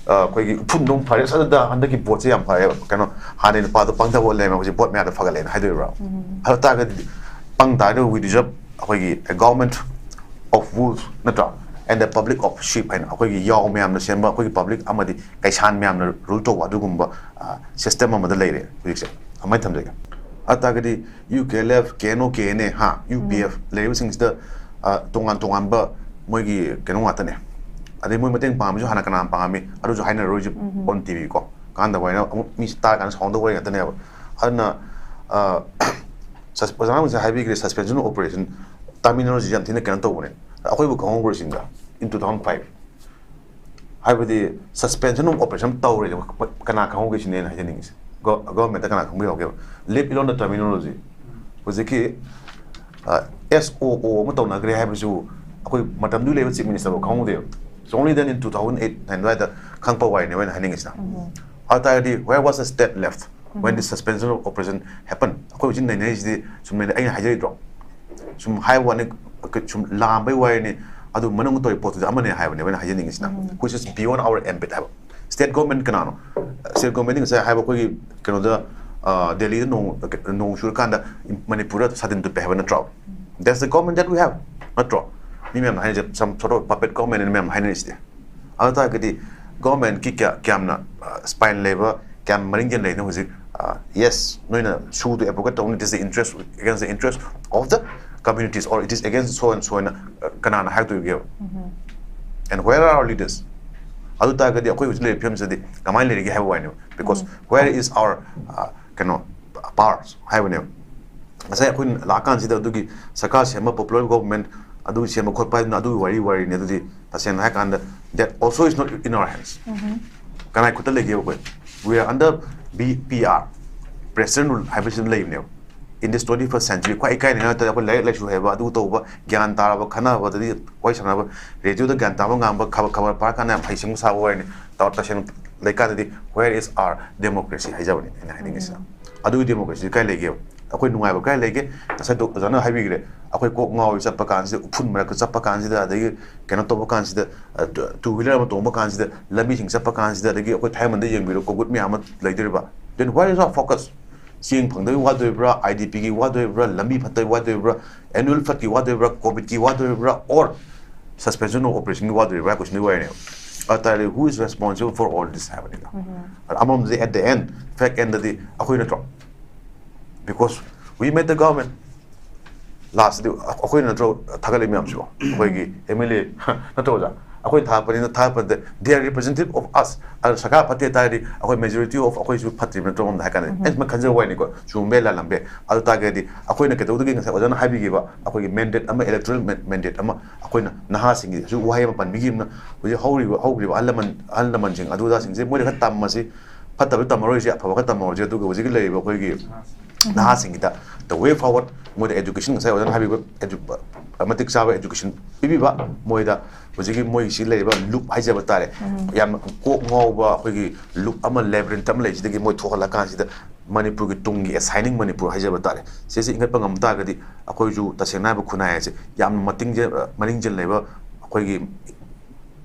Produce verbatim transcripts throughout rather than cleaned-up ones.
ꯑꯩꯈꯣꯏꯒꯤ ꯎꯐꯨꯟꯗꯣ ꯐꯔꯦ, ꯑꯗꯨꯗ ꯍꯟꯗꯛꯀꯤ ꯚꯣꯠꯁꯦ ꯌꯥꯝ ꯐꯔꯦꯕ, ꯀꯩꯅꯣ, ꯍꯥꯟꯅꯩ ꯅꯨꯄꯥꯗꯣ ꯄꯪꯊꯕ ꯂꯩꯔꯝꯃꯦ, ꯍꯧꯖꯤꯛ ꯚꯣꯠ ꯃꯌꯥꯗ ꯐꯒꯠꯂꯦꯅ ꯍꯥꯏꯗꯣꯏꯕ꯭ꯔꯥ? ꯑꯗꯨ ꯇꯥꯔꯒꯗꯤ ꯄꯪ ꯇꯥꯔꯒꯗꯤ we deserve ꯑꯩꯈꯣꯏꯒꯤ a government of wolves, ꯅꯠꯇ꯭ꯔꯥ? And the public of sheep ꯍꯥꯏꯅ ꯑꯩꯈꯣꯏꯒꯤ ꯌꯥꯎ ꯃꯌꯥꯝꯅ ꯁꯦꯝꯕ, ꯑꯩꯈꯣꯏꯒꯤ ꯄꯕ꯭ꯂꯤꯛ ꯑꯃꯗꯤ ꯀꯩꯁꯥꯟ ꯃꯌꯥꯝꯅ ꯔꯨꯜ ꯇꯧꯕ ꯑꯗꯨꯒꯨꯝꯕ ꯁꯤꯁꯇꯦꯝ ꯑꯃꯗ ꯂꯩꯔꯦ ꯍꯧꯖꯤꯛꯁꯦ꯫ ꯑꯗꯨꯃꯥꯏꯅ ꯊꯝꯖꯒꯦ꯫ ꯑꯗꯨ ꯇꯥꯔꯒꯗꯤ U K L F, K N O, K N A, ꯍꯥ, ꯌꯨ ꯄꯤ ꯑꯦꯐ ꯂꯩꯔꯤꯕꯁꯤꯡꯁꯤꯗ, ꯑ, ꯇꯣꯉꯥꯟ ꯇꯣꯉꯥꯟꯕ ꯃꯣꯏꯒꯤ ꯀꯩꯅꯣ ꯉꯥꯛꯇꯅꯦ꯫ ꯑꯗꯩ ꯃꯣꯏ ꯃꯇꯦꯡ ꯄꯥꯡꯕꯁꯨ ꯍꯥꯟꯅ ꯀꯅꯥ ꯄꯥꯡꯉꯝꯃꯤ, ꯑꯗꯨꯁꯨ ꯍꯥꯏꯅꯔꯔꯣꯏꯁꯦ on T V ꯀꯣ꯫ ꯀꯥꯟꯗꯕ ꯍꯥꯏꯅ ꯑꯃꯨꯛ ꯃꯤ ꯇꯥꯔ ꯀꯥꯟꯗ ꯁꯥꯎꯅꯗꯧꯕ ꯋꯥꯔꯤ ꯉꯥꯛꯇꯅꯦꯕ꯫ ꯑꯗꯨꯅ, ꯑ, ꯁꯁ-, ꯑꯣꯖꯥꯅ ꯉꯁꯥꯏ ꯍꯥꯏꯕꯤꯈ꯭ꯔꯦ, suspension of operation terminology ꯌꯥꯝ ꯊꯤꯅ ꯀꯩꯅꯣ ꯇꯧꯕꯅꯦ꯫ ꯑꯩꯈꯣꯏꯕꯨ ꯈꯪꯍꯧꯕ꯭ꯔꯥ ꯁꯤꯅꯤꯗ, in two thousand five꯫ ꯍꯥꯏꯕꯗꯤ suspension of operation ꯇꯧꯔꯦ, ꯀꯅꯥ ꯈꯪꯍꯧꯒꯦ ꯁꯤꯅꯦ ꯑꯩꯅ ꯍꯥꯏꯖꯅꯤꯡꯉꯤꯁꯦ꯫ ꯒꯣ-, ꯒꯣꯚꯔꯟꯃꯦꯟꯠꯇ ꯀꯅꯥ ꯈꯪꯕ ꯌꯥꯎꯒꯦꯕ? Leave alone the terminology꯫ ꯍꯧꯖꯤꯛꯀꯤ, ꯑ, S O O ꯑꯃ ꯇꯧꯅꯈ꯭ꯔꯦ ꯍꯥꯏꯕꯁꯨ ꯑꯩꯈꯣꯏ ꯃꯇꯝꯗꯨꯒꯤ ꯂꯩꯕ chief ꯃꯤꯅꯤꯁꯇꯔꯐꯥꯎ ꯈꯪꯍꯧꯗꯦꯕ꯫ It's only then in two thousand eight, nine ꯑꯗꯨꯋꯥꯏꯗ ꯈꯪꯉꯛꯄ ꯋꯥꯔꯤꯅꯦꯕ ꯑꯩꯅ ꯍꯥꯏꯅꯤꯡꯉꯤꯁꯤꯅ꯫ ꯑꯗꯨ ꯇꯥꯔꯒꯗꯤ, where was the state left when the suspension of operation happened? ꯑꯩꯈꯣꯏ ꯍꯧꯖꯤꯛ ꯅꯩꯅꯔꯤꯁꯤꯗꯤ ꯁꯨꯝ ꯂꯩꯅ-, ꯑꯩꯅ ꯍꯥꯏꯖꯔꯤꯗ꯭ꯔꯣ? ꯁꯨꯝ ꯍꯥꯏꯕ ꯋꯥꯅꯤ, ꯁꯨꯝ ꯂꯥꯝꯕꯩ ꯋꯥꯔꯤꯅꯤ꯫ ꯑꯗꯨ ꯃꯅꯨꯡꯗ ꯇꯧꯔꯤ ꯄꯣꯠꯇꯨꯗꯤ ꯑꯃꯅꯦ ꯍꯥꯏꯕꯅꯦꯕ ꯑꯩꯅ ꯍꯥꯏꯖꯅꯤꯡꯉꯤꯁꯤꯅ, which is beyond our ambit ꯍꯥꯏꯕ꯫ State government ꯀꯅꯥꯅꯣ? State government ꯉꯁꯥꯏ ꯍꯥꯏꯕ ꯑꯩꯈꯣꯏꯒꯤ ꯀꯩꯅꯣꯗ, ꯑ, ꯗꯦꯜꯂꯤꯗ ꯅꯣꯡ, ꯅꯣꯡ ꯆꯨꯔꯀꯥꯟꯗ ꯃꯅꯤꯄꯨꯔꯗ ꯁꯥꯇꯤꯟ ꯇꯨꯞꯄꯦ ꯍꯥꯏꯕ ꯅꯠꯇ꯭ꯔꯣ? That's the government that we have, ꯅꯠꯇ꯭ꯔꯣ? ꯃꯤ ꯃꯌꯥꯝꯅ ꯍꯥꯏꯅꯔꯤꯁꯦ some sort of puppet government ꯅꯤ ꯃꯌꯥꯝꯅ ꯍꯥꯏꯅꯔꯤꯁꯤꯗꯤ꯫ ꯑꯗꯨ ꯇꯥꯔꯒꯗꯤ ꯒꯣꯚꯔꯟꯃꯦꯟꯠꯀꯤ ꯀꯌꯥ-, ꯀꯌꯥꯝꯅ, ꯑ, spine ꯂꯩꯕ, ꯀꯌꯥꯝ ꯃꯔꯤꯡꯖꯦꯜ ꯂꯩꯅꯣ ꯍꯧꯖꯤꯛ? ꯑ, yes, ꯅꯣꯏꯅ ꯁꯨꯗꯨ advocate ꯇꯧꯅꯤ, it is the interest, against the interest of the communities, or it is against so and so ꯍꯥꯏꯅ, ꯑ, ꯀꯅꯥꯅ ꯍꯥꯏꯔꯛꯇꯣꯏꯒꯦꯕ? And where are our leaders? ꯑꯗꯨ ꯇꯥꯔꯒꯗꯤ ꯑꯩꯈꯣꯏ ꯍꯧꯖꯤꯛ ꯂꯩꯔꯤꯕ ꯐꯤꯕꯝꯁꯤꯗꯗꯤ ꯀꯃꯥꯏꯅ ꯂꯩꯔꯤꯒꯦ ꯍꯥꯏꯕ ꯋꯥꯅꯦꯕ, because where is our, ꯑ, ꯀꯩꯅꯣ, powers ꯍꯥꯏꯕꯅꯦꯕ꯫ ꯉꯁꯥꯏ ꯑꯩꯈꯣꯏꯅ ꯂꯥꯛꯑꯀꯥꯟꯁꯤꯗ ꯑꯗꯨꯒꯤ ꯁꯔꯀꯥꯔ ꯁꯦꯝꯕ, popular government ꯑꯗꯨ ꯁꯦꯝꯕ ꯈꯣꯠꯄ ꯍꯥꯏꯗꯨꯅ ꯑꯗꯨꯒꯤ ꯋꯥꯔꯤ, ꯋꯥꯔꯤꯅꯤ꯫ ꯑꯗꯨꯗꯤ ꯇꯁꯦꯡꯅ ꯍꯥꯏꯔꯀꯥꯟꯗ, that also is not in our hands꯫ ꯀꯅꯥꯏ ꯈꯨꯠꯇ ꯂꯩꯒꯦꯕ ꯑꯩꯈꯣꯏ? We are under B P R, President Rule ꯍꯥꯏꯕꯁꯤꯗ ꯂꯩꯕꯅꯦꯕ꯫ In this twenty-first century, ꯈ꯭ꯋꯥꯏ ꯏꯀꯥꯏꯅꯤꯡꯉꯥꯏ ꯉꯥꯛꯇ ꯑꯩꯈꯣꯏ ꯂꯥꯏꯔꯤꯛ ꯂꯥꯏꯁꯨ ꯍꯩꯕ, ꯑꯗꯨ ꯇꯧꯕ, ꯒ꯭ꯌꯥꯟ ꯇꯥꯔꯕ, ꯈꯟꯅꯕꯗꯗꯤ ꯋꯥꯔꯤ ꯁꯥꯟꯅꯕ, ꯔꯦꯗꯤꯑꯣꯗ ꯒ꯭ꯌꯥꯟ ꯇꯥꯕ ꯉꯥꯡꯕ, ꯈꯕꯔ, ꯈꯕꯔ ꯄꯥꯔꯀꯥꯟꯗ ꯌꯥꯝ ꯍꯩꯁꯤꯡꯕ ꯁꯥꯕ ꯋꯥꯔꯤꯅꯤ꯫ ꯇ-, ꯇꯁꯦꯡꯅ ꯂꯩꯀꯥꯏꯗꯗꯤ, where is our democracy ꯍꯥꯏꯖꯕꯅꯤ ꯑꯩꯅ ꯍꯥꯏꯅꯤꯡꯉꯤꯁꯤꯅ꯫ ꯑꯗꯨꯒꯤ democracy ꯀꯥꯏ ꯂꯩꯒꯦꯕ? ꯑꯩꯈꯣꯏ ꯅꯨꯡꯉꯥꯏꯕ ꯀꯥꯏ ꯂꯩꯒꯦ? ꯉꯁꯥꯏ ꯗꯣꯛ-, ꯑꯣꯖꯥꯅ ꯍꯥꯏꯕꯤꯈ꯭ꯔꯦ, ꯑꯩꯈꯣꯏ ꯀꯣꯛ ꯉꯥꯎꯏ ꯆꯠꯄ ꯀꯥꯟꯁꯤꯗ, ꯎꯐꯨꯟ ꯃꯔꯛꯇ ꯆꯠꯄ ꯀꯥꯟꯁꯤꯗ, ꯑꯗꯒꯤ ꯀꯩꯅꯣ ꯇꯧꯕ ꯀꯥꯟꯁꯤꯗ, ꯇꯨ ꯋꯤꯂꯔ ꯑꯃ ꯇꯣꯡꯕ ꯀꯥꯟꯁꯤꯗ, ꯂꯝꯕꯤꯁꯤꯡ ꯆꯠꯄ ꯀꯥꯟꯁꯤꯗ, ꯑꯗꯒꯤ ꯑꯩꯈꯣꯏ ꯊꯥꯏꯃꯟꯗ ꯌꯦꯡꯕꯤꯔꯣ, ꯀꯣꯚꯤꯠ ꯃꯌꯥꯝ ꯑꯃ ꯂꯩꯗꯣꯔꯤꯕ꯫ Then where is our focus? ꯆꯦꯡ ꯐꯪꯗꯕꯒꯤ ꯋꯥꯗꯣꯔꯤꯕ꯭ꯔꯥ, IDPꯒꯤ ꯋꯥꯗꯣꯔꯤꯕ꯭ꯔꯥ, ꯂꯝꯕꯤ ꯐꯠꯇꯕꯒꯤ ꯋꯥꯗꯣꯔꯤꯕ꯭ꯔꯥ, annual fund ꯀꯤ ꯋꯥꯗꯣꯔꯤꯕ꯭ꯔꯥ, ꯀꯣꯚꯤꯠꯀꯤ ꯋꯥꯗꯣꯔꯤꯕ꯭ꯔꯥ, or suspension of operationꯒꯤ ꯋꯥꯗꯣꯔꯤꯕ꯭ꯔꯥ ꯍꯥꯏꯕ questionꯗꯨꯒꯤ ꯋꯥꯔꯤꯅꯦꯕ꯫ ꯑꯗꯨ ꯇꯥꯔꯗꯤ who is responsible for all this ꯍꯥꯏꯕꯅꯤꯗ꯫ ꯑꯃꯔꯣꯝꯗꯗꯤ at the end, fact endꯗꯗꯤ ꯑꯩꯈꯣꯏ ꯅꯠꯇ꯭ꯔꯣ? Because we made the government. Lastꯗꯤ ꯑꯩꯈꯣꯏꯅ ꯅꯠꯇ꯭ꯔꯣ ꯊꯥꯒꯠꯂꯤ ꯃꯌꯥꯝꯁꯤꯕꯣ? ꯑꯩꯈꯣꯏꯒꯤ MLA ꯅꯠꯇ꯭ꯔꯣ ꯑꯣꯖꯥ? ꯑꯩꯈꯣꯏꯅ ꯊꯥꯒꯠꯄꯅꯤꯅ ꯊꯥꯒꯠꯄꯗ they are representative of us. ꯑꯗꯨ ꯁꯔꯀꯥꯔ ꯐꯠꯇꯦ ꯇꯥꯔꯗꯤ ꯑꯩꯈꯣꯏ majority of ꯑꯩꯈꯣꯏꯁꯨ ꯐꯠꯇ꯭ꯔꯤꯕ ꯅꯠꯇ꯭ꯔꯣ? ꯑꯃꯔꯣꯝꯗ ꯍꯥꯏ ꯀꯥꯟꯗꯗꯤ ꯑꯩ ꯁꯨꯃꯥꯏꯅ ꯈꯟꯖꯕ ꯋꯥꯅꯤꯀꯣ, ꯆꯨꯝꯕ ꯌꯥꯏ ꯂꯥꯜꯂꯝꯕ ꯌꯥꯏ꯫ ꯑꯗꯨ ꯇꯥꯔꯒꯗꯤ ꯑꯩꯈꯣꯏꯅ ꯀꯩꯗꯧꯗꯒꯦ? ꯉꯁꯥꯏ ꯑꯣꯖꯥꯅ ꯍꯥꯏꯕꯤꯈꯤꯕ ꯑꯩꯈꯣꯏꯒꯤ mandate ꯑꯃ, electoral mandate ꯑꯃ ꯑꯩꯈꯣꯏꯅ ꯅꯍꯥꯁꯤꯡꯒꯤ ꯍꯧꯖꯤꯛ ꯋꯥꯍꯩ ꯑꯃ ꯄꯟꯕꯤꯈꯤꯕꯅ, ꯍꯧꯖꯤꯛ ꯍꯧꯔꯤꯕ, ꯍꯧꯈ꯭ꯔꯤꯕ ꯑꯍꯜ ꯂꯃꯟ, ꯑꯍꯜ ꯂꯃꯟꯁꯤꯡ ꯑꯗꯨ ꯑꯗꯥꯁꯤꯡꯁꯦ ꯃꯣꯏꯗ ꯈꯔ ꯇꯝꯃꯁꯤ, ꯐꯠꯇꯕ ꯇꯝꯃꯔꯣꯏꯁꯤ, ꯑꯐꯕ ꯈꯔ ꯇꯝꯃꯔꯣꯏꯁꯤ, ꯑꯗꯨꯒ ꯍꯧꯖꯤꯛꯀꯤ ꯂꯩꯔꯤꯕ ꯑꯩꯈꯣꯏꯒꯤ ꯅꯍꯥꯁꯤꯡꯒꯤꯗ the way forward, ꯃꯣꯏꯗ education, ꯉꯁꯥꯏ ꯑꯣꯖꯥꯅ ꯍꯥꯏꯕꯤꯕ edu-, ꯃꯇꯤꯛ ꯆꯥꯕ education ꯄꯤꯕꯤꯕ, ꯃꯣꯏꯗ ꯍꯧꯖꯤꯛꯀꯤ ꯃꯣꯏꯒꯤ ꯁꯤ ꯂꯩꯔꯤꯕ loop ꯍꯥꯏꯖꯕ ꯇꯥꯔꯦ, ꯌꯥꯝꯅ ꯀꯣꯛ ꯉꯥꯎꯕ ꯑꯩꯈꯣꯏꯒꯤ loop ꯑꯃ, labyrinth ꯑꯃ ꯂꯩꯁꯤꯗꯒꯤ ꯃꯣꯏ ꯊꯣꯛꯍꯜꯂꯀꯥꯟꯁꯤꯗ ꯃꯅꯤꯄꯨꯔꯒꯤ ꯇꯨꯡꯒꯤ, a shining ꯃꯅꯤꯄꯨꯔ ꯍꯥꯏꯖꯕ ꯇꯥꯔꯦ, ꯁꯤꯁꯦ ꯏꯟꯈꯠꯄ ꯉꯝ ꯇꯥꯔꯒꯗꯤ ꯑꯩꯈꯣꯏꯁꯨ ꯇꯁꯦꯡꯅ ꯍꯥꯏꯕ ꯈꯨꯟꯅꯥꯏ ꯍꯥꯏꯁꯦ ꯌꯥꯝꯅ ꯃꯇꯤꯡ ꯖꯦ-, ꯃꯅꯤꯡ ꯆꯦꯜ ꯂꯩꯕ ꯑꯩꯈꯣꯏꯒꯤ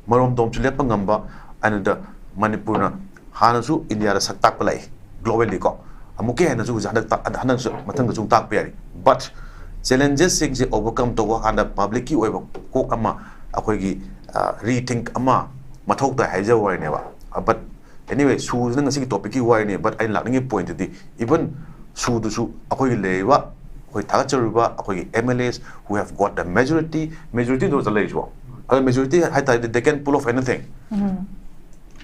ꯃꯔꯣꯝꯗꯣꯝꯁꯨ ꯂꯦꯞꯄ ꯉꯝꯕ, ꯑꯗꯨꯗ ꯃꯅꯤꯄꯨꯔꯅ ꯍꯥꯟꯅꯁꯨ ꯏꯟꯗꯤꯌꯥꯗ ꯁꯛ ꯇꯥꯛꯄ ꯂꯥꯛꯏ globally ꯀꯣ, ꯑꯃꯨꯛꯀ ꯍꯦꯟꯅꯁꯨ ꯍꯧꯖꯤꯛ ꯍꯟꯗꯛ ꯇꯥ-, ꯍꯟꯗꯛꯁꯨ ꯃꯊꯪꯗꯁꯨ ꯑꯃꯨꯛ ꯇꯥꯛꯄ ꯌꯥꯔꯤ꯫ But challenges ꯁꯤꯡꯁꯦ overcome ꯇꯧꯕ ꯀꯥꯟꯗ public ꯀꯤ ꯑꯣꯏꯕ ꯀꯣꯛ ꯑꯃ, ꯑꯩꯈꯣꯏꯒꯤ, ꯑ, rethink ꯑꯃ ꯃꯊꯧ ꯇꯥꯏ ꯍꯥꯏꯖꯕ ꯋꯥꯔꯤꯅꯦꯕ꯫ ꯑ, but anyway, ꯁꯨꯁꯤꯅ ꯉꯁꯤꯒꯤ topic ꯀꯤ ꯋꯥꯔꯤꯅꯤ, but ꯑꯩꯅ ꯂꯥꯛꯅꯤꯡꯉꯤ point ꯇꯨꯗꯤ, even ꯁꯨꯗꯨꯁꯨ ꯑꯩꯈꯣꯏꯒꯤ ꯂꯩꯔꯤꯕ, ꯑꯩꯈꯣꯏ ꯊꯥꯒꯠꯆꯔꯤꯕ ꯑꯩꯈꯣꯏꯒꯤ MLAs who have got the majority, majority ꯗꯣ ꯆꯠꯂꯛꯏꯁꯤꯕꯣ꯫ ꯑꯗꯣ majority ꯍꯥꯏ ꯇꯥꯔꯗꯤ they can pull off anything꯫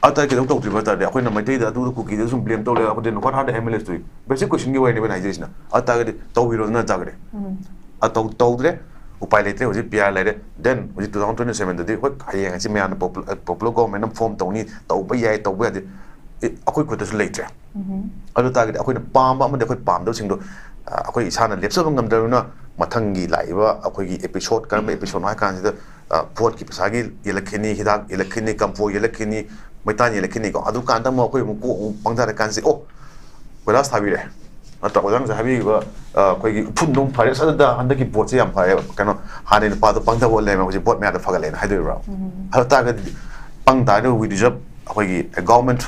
ꯑꯗꯨ ꯇꯥꯔꯗꯤ ꯀꯩꯗꯧ ꯇꯧꯗ꯭ꯔꯤꯕ ꯍꯥꯏ ꯇꯥꯔꯗꯤ, ꯑꯩꯈꯣꯏꯅ ꯃꯩꯇꯩꯗ ꯑꯗꯨꯗ ꯀꯨꯀꯤꯗ ꯁꯨꯝ blame ꯇꯧ ꯂꯩꯔꯒ, ꯑꯩꯈꯣꯏꯗꯤ what are the MLAs doing? Basic question ꯒꯤ ꯋꯥꯔꯤꯅꯦꯕ ꯑꯩꯅ ꯍꯥꯏꯖꯔꯤꯁꯤꯅ꯫ ꯑꯗꯨ ꯇꯥꯔꯒꯗꯤ ꯇꯧꯕꯤꯔꯣꯗꯅ ꯇꯥꯔꯒꯗꯤ꯫ ꯑ, ꯇꯧ-, ꯇꯧꯗ꯭ꯔꯦ, ꯎꯄꯥꯏ ꯂꯩꯇ꯭ꯔꯦ, ꯍꯧꯖꯤꯛ PR ꯂꯩꯔꯦ꯫ Then ꯍꯧꯖꯤꯛ two thousand twenty seven ꯗꯗꯤ, ꯍꯣꯏ, ꯍꯌꯦꯡ ꯍꯪꯆꯤꯠ ꯃꯌꯥꯝꯅ popu-, ꯑ, popular government ꯑꯃ form ꯇꯧꯅꯤ, ꯇꯧꯕ ꯌꯥꯏ, ꯇꯧꯕ ꯌꯥꯗꯦ, ꯑꯦ, ꯑꯩꯈꯣꯏ ꯈꯨꯠꯇꯁꯨ ꯂꯩꯇ꯭ꯔꯦ꯫ ꯑꯗꯨ ꯇꯥꯔꯒꯗꯤ ꯑꯩꯈꯣꯏꯅ ꯄꯥꯝꯕ ꯑꯃꯗꯤ ꯑꯩꯈꯣꯏ ꯄꯥꯝꯗꯕꯁꯤꯡꯗꯣ, ꯑ, ꯑꯩꯈꯣꯏ ꯏꯁꯥꯅ ꯂꯦꯞꯆꯕ ꯉꯝꯗ꯭ꯔꯕꯅꯤꯅ, ꯃꯊꯪꯒꯤ ꯂꯥꯛꯏꯕ ꯑꯩꯈꯣꯏꯒꯤ episode, ꯀꯔꯝꯕ episode ꯅꯣ ꯍꯥꯏ ꯀꯥꯟꯁꯤꯗ, ꯑ, vote ꯀꯤ ꯄꯩꯁꯥꯒꯤ ꯌꯦꯜꯂꯛꯈꯤꯅꯤ, ꯍꯤꯗꯥꯛ ꯌꯦꯜꯂꯛꯈꯤꯅꯤ, ꯀꯝꯐꯣꯏ ꯌꯦꯜꯂꯛꯈꯤꯅꯤ, ꯃꯩꯇꯥꯟ ꯌꯦꯜꯂꯛꯈꯤꯅꯤꯀꯣ꯫ ꯑꯗꯨꯀꯥꯟꯗ ꯑꯃꯨꯛ ꯑꯩꯈꯣꯏ ꯑꯃꯨꯛ ꯀꯣꯛ ꯑꯃꯨꯛ ꯄꯪꯊꯔ ꯀꯥꯟꯁꯤ, ꯑꯣ, ꯀꯣꯏꯂꯥꯁ ꯊꯥꯕꯤꯔꯦ꯫ ꯅꯠꯇ꯭ꯔꯥ? ꯑꯣꯖꯥꯅꯁꯨ ꯍꯥꯏꯕꯤꯈꯤꯕ, ꯑ, ꯑꯩꯈꯣꯏꯒꯤ ꯎꯐꯨꯟꯗꯣ ꯑꯃꯨꯛ ꯐꯔꯦ, ꯑꯗꯨꯗ ꯍꯟꯗꯛꯀꯤ ꯕꯣꯠꯁꯦ ꯌꯥꯝ ꯐꯔꯦ, ꯀꯩꯅꯣ, ꯍꯥꯟꯅꯩ ꯅꯨꯄꯥꯗꯣ ꯄꯪꯊꯕ ꯂꯩꯔꯝꯃꯦ, ꯍꯧꯖꯤꯛ ꯕꯣꯠ ꯃꯌꯥꯗ ꯐꯒꯠꯂꯦꯅ ꯍꯥꯏꯗꯣꯔꯤꯕ꯭ꯔꯥ? ꯑꯗꯨ ꯇꯥꯔꯒꯗꯤ ꯄꯪ ꯇꯥꯔꯒꯗꯤ we deserve ꯑꯩꯈꯣꯏꯒꯤ government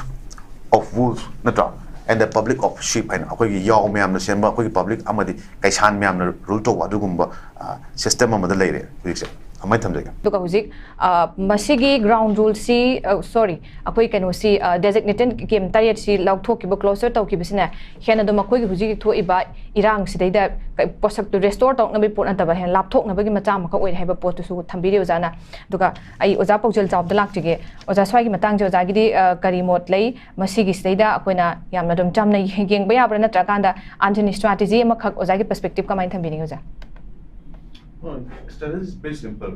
of wolves, ꯅꯠꯇ꯭ꯔꯥ? And the public of sheep ꯍꯥꯏꯅ ꯑꯩꯈꯣꯏꯒꯤ ꯌꯥꯎ ꯃꯌꯥꯝꯅ ꯁꯦꯝꯕ, ꯑꯩꯈꯣꯏꯒꯤ ꯄꯕ꯭ꯂꯤꯛ ꯑꯃꯗꯤ ꯀꯩꯁꯥꯟ ꯃꯌꯥꯝꯅ ꯔꯨꯜ ꯇꯧꯕ ꯑꯗꯨꯒꯨꯝꯕ, ꯑ, ꯁꯤꯁꯇꯦꯝ ꯑꯃꯗ ꯂꯩꯔꯦ ꯍꯧꯖꯤꯛꯁꯦ꯫ ꯑꯗꯨꯃꯥꯏꯅ ꯊꯝꯖꯒꯦ꯫ ꯑꯗꯨꯒ ꯍꯧꯖꯤꯛ, ꯑ, ꯃꯁꯤꯒꯤ ꯒ꯭ꯔꯥꯎꯟ ꯔꯨꯜꯁꯤ, ꯑ, ꯁꯣꯔꯤ, ꯑꯩꯈꯣꯏ ꯀꯩꯅꯣꯁꯤ, ꯑ, ꯗꯦꯖꯤꯒꯅꯦꯇꯦꯠ ꯀꯦꯝꯞ ꯇꯔꯦꯠꯁꯤ ꯂꯧꯊꯣꯛꯈꯤꯕ, ꯀ꯭ꯂꯣꯖꯔ ꯇꯧꯈꯤꯕꯁꯤꯅ ꯍꯦꯟꯅ ꯑꯗꯨꯝ ꯑꯩꯈꯣꯏꯒꯤ ꯍꯧꯖꯤꯛ ꯍꯧꯖꯤꯛ ꯊꯣꯛꯏꯕ ꯏꯔꯥꯡꯁꯤꯗꯩꯗ ꯀ-, ꯄꯣꯠꯁꯛꯇꯨ ꯔꯦꯁꯇꯣꯔ ꯇꯧꯅꯕꯒꯤ ꯄꯣꯠ ꯅꯠꯇꯕ, ꯍꯦꯟꯅ ꯂꯥꯞꯊꯣꯛꯅꯕꯒꯤ ꯃꯆꯥꯛ ꯑꯃꯈꯛ ꯑꯣꯏꯔꯦ ꯍꯥꯏꯕ ꯄꯣꯠꯇꯨꯁꯨ ꯊꯝꯕꯤꯔꯤ ꯑꯣꯖꯥꯅ꯫ ꯑꯗꯨꯒ ꯑꯩ ꯑꯣꯖꯥ ꯄꯥꯎꯖꯦꯜ ꯆꯥꯎꯕꯗ ꯂꯥꯛꯆꯒꯦ꯫ ꯑꯣꯖꯥ, ꯁ꯭ꯋꯥꯏꯒꯤ ꯃꯇꯥꯡꯁꯦ ꯑꯣꯖꯥꯒꯤꯗꯤ, ꯑ, ꯀꯔꯤ ꯃꯣꯠ ꯂꯩ? ꯃꯁꯤꯒꯤꯁꯤꯗꯩꯗ ꯑꯩꯈꯣꯏꯅ ꯌꯥꯝꯅ ꯑꯗꯨꯝ ꯆꯝꯅ ꯌꯦꯡꯕ ꯌꯥꯕ꯭ꯔꯥ, ꯅꯠꯇ꯭ꯔꯀꯥꯟꯗ ꯑꯟꯁꯟ ꯏꯁꯇ꯭ꯔꯥꯇꯦꯖꯤ ꯑꯃꯈꯛ ꯑꯣꯖꯥꯒꯤ ꯄꯔꯁꯄꯦꯛꯇꯤꯞ ꯀꯃꯥꯏꯅ ꯊꯝꯕꯤꯅꯤꯡꯉꯤ ꯑꯣꯖꯥ? Strategy is very simple.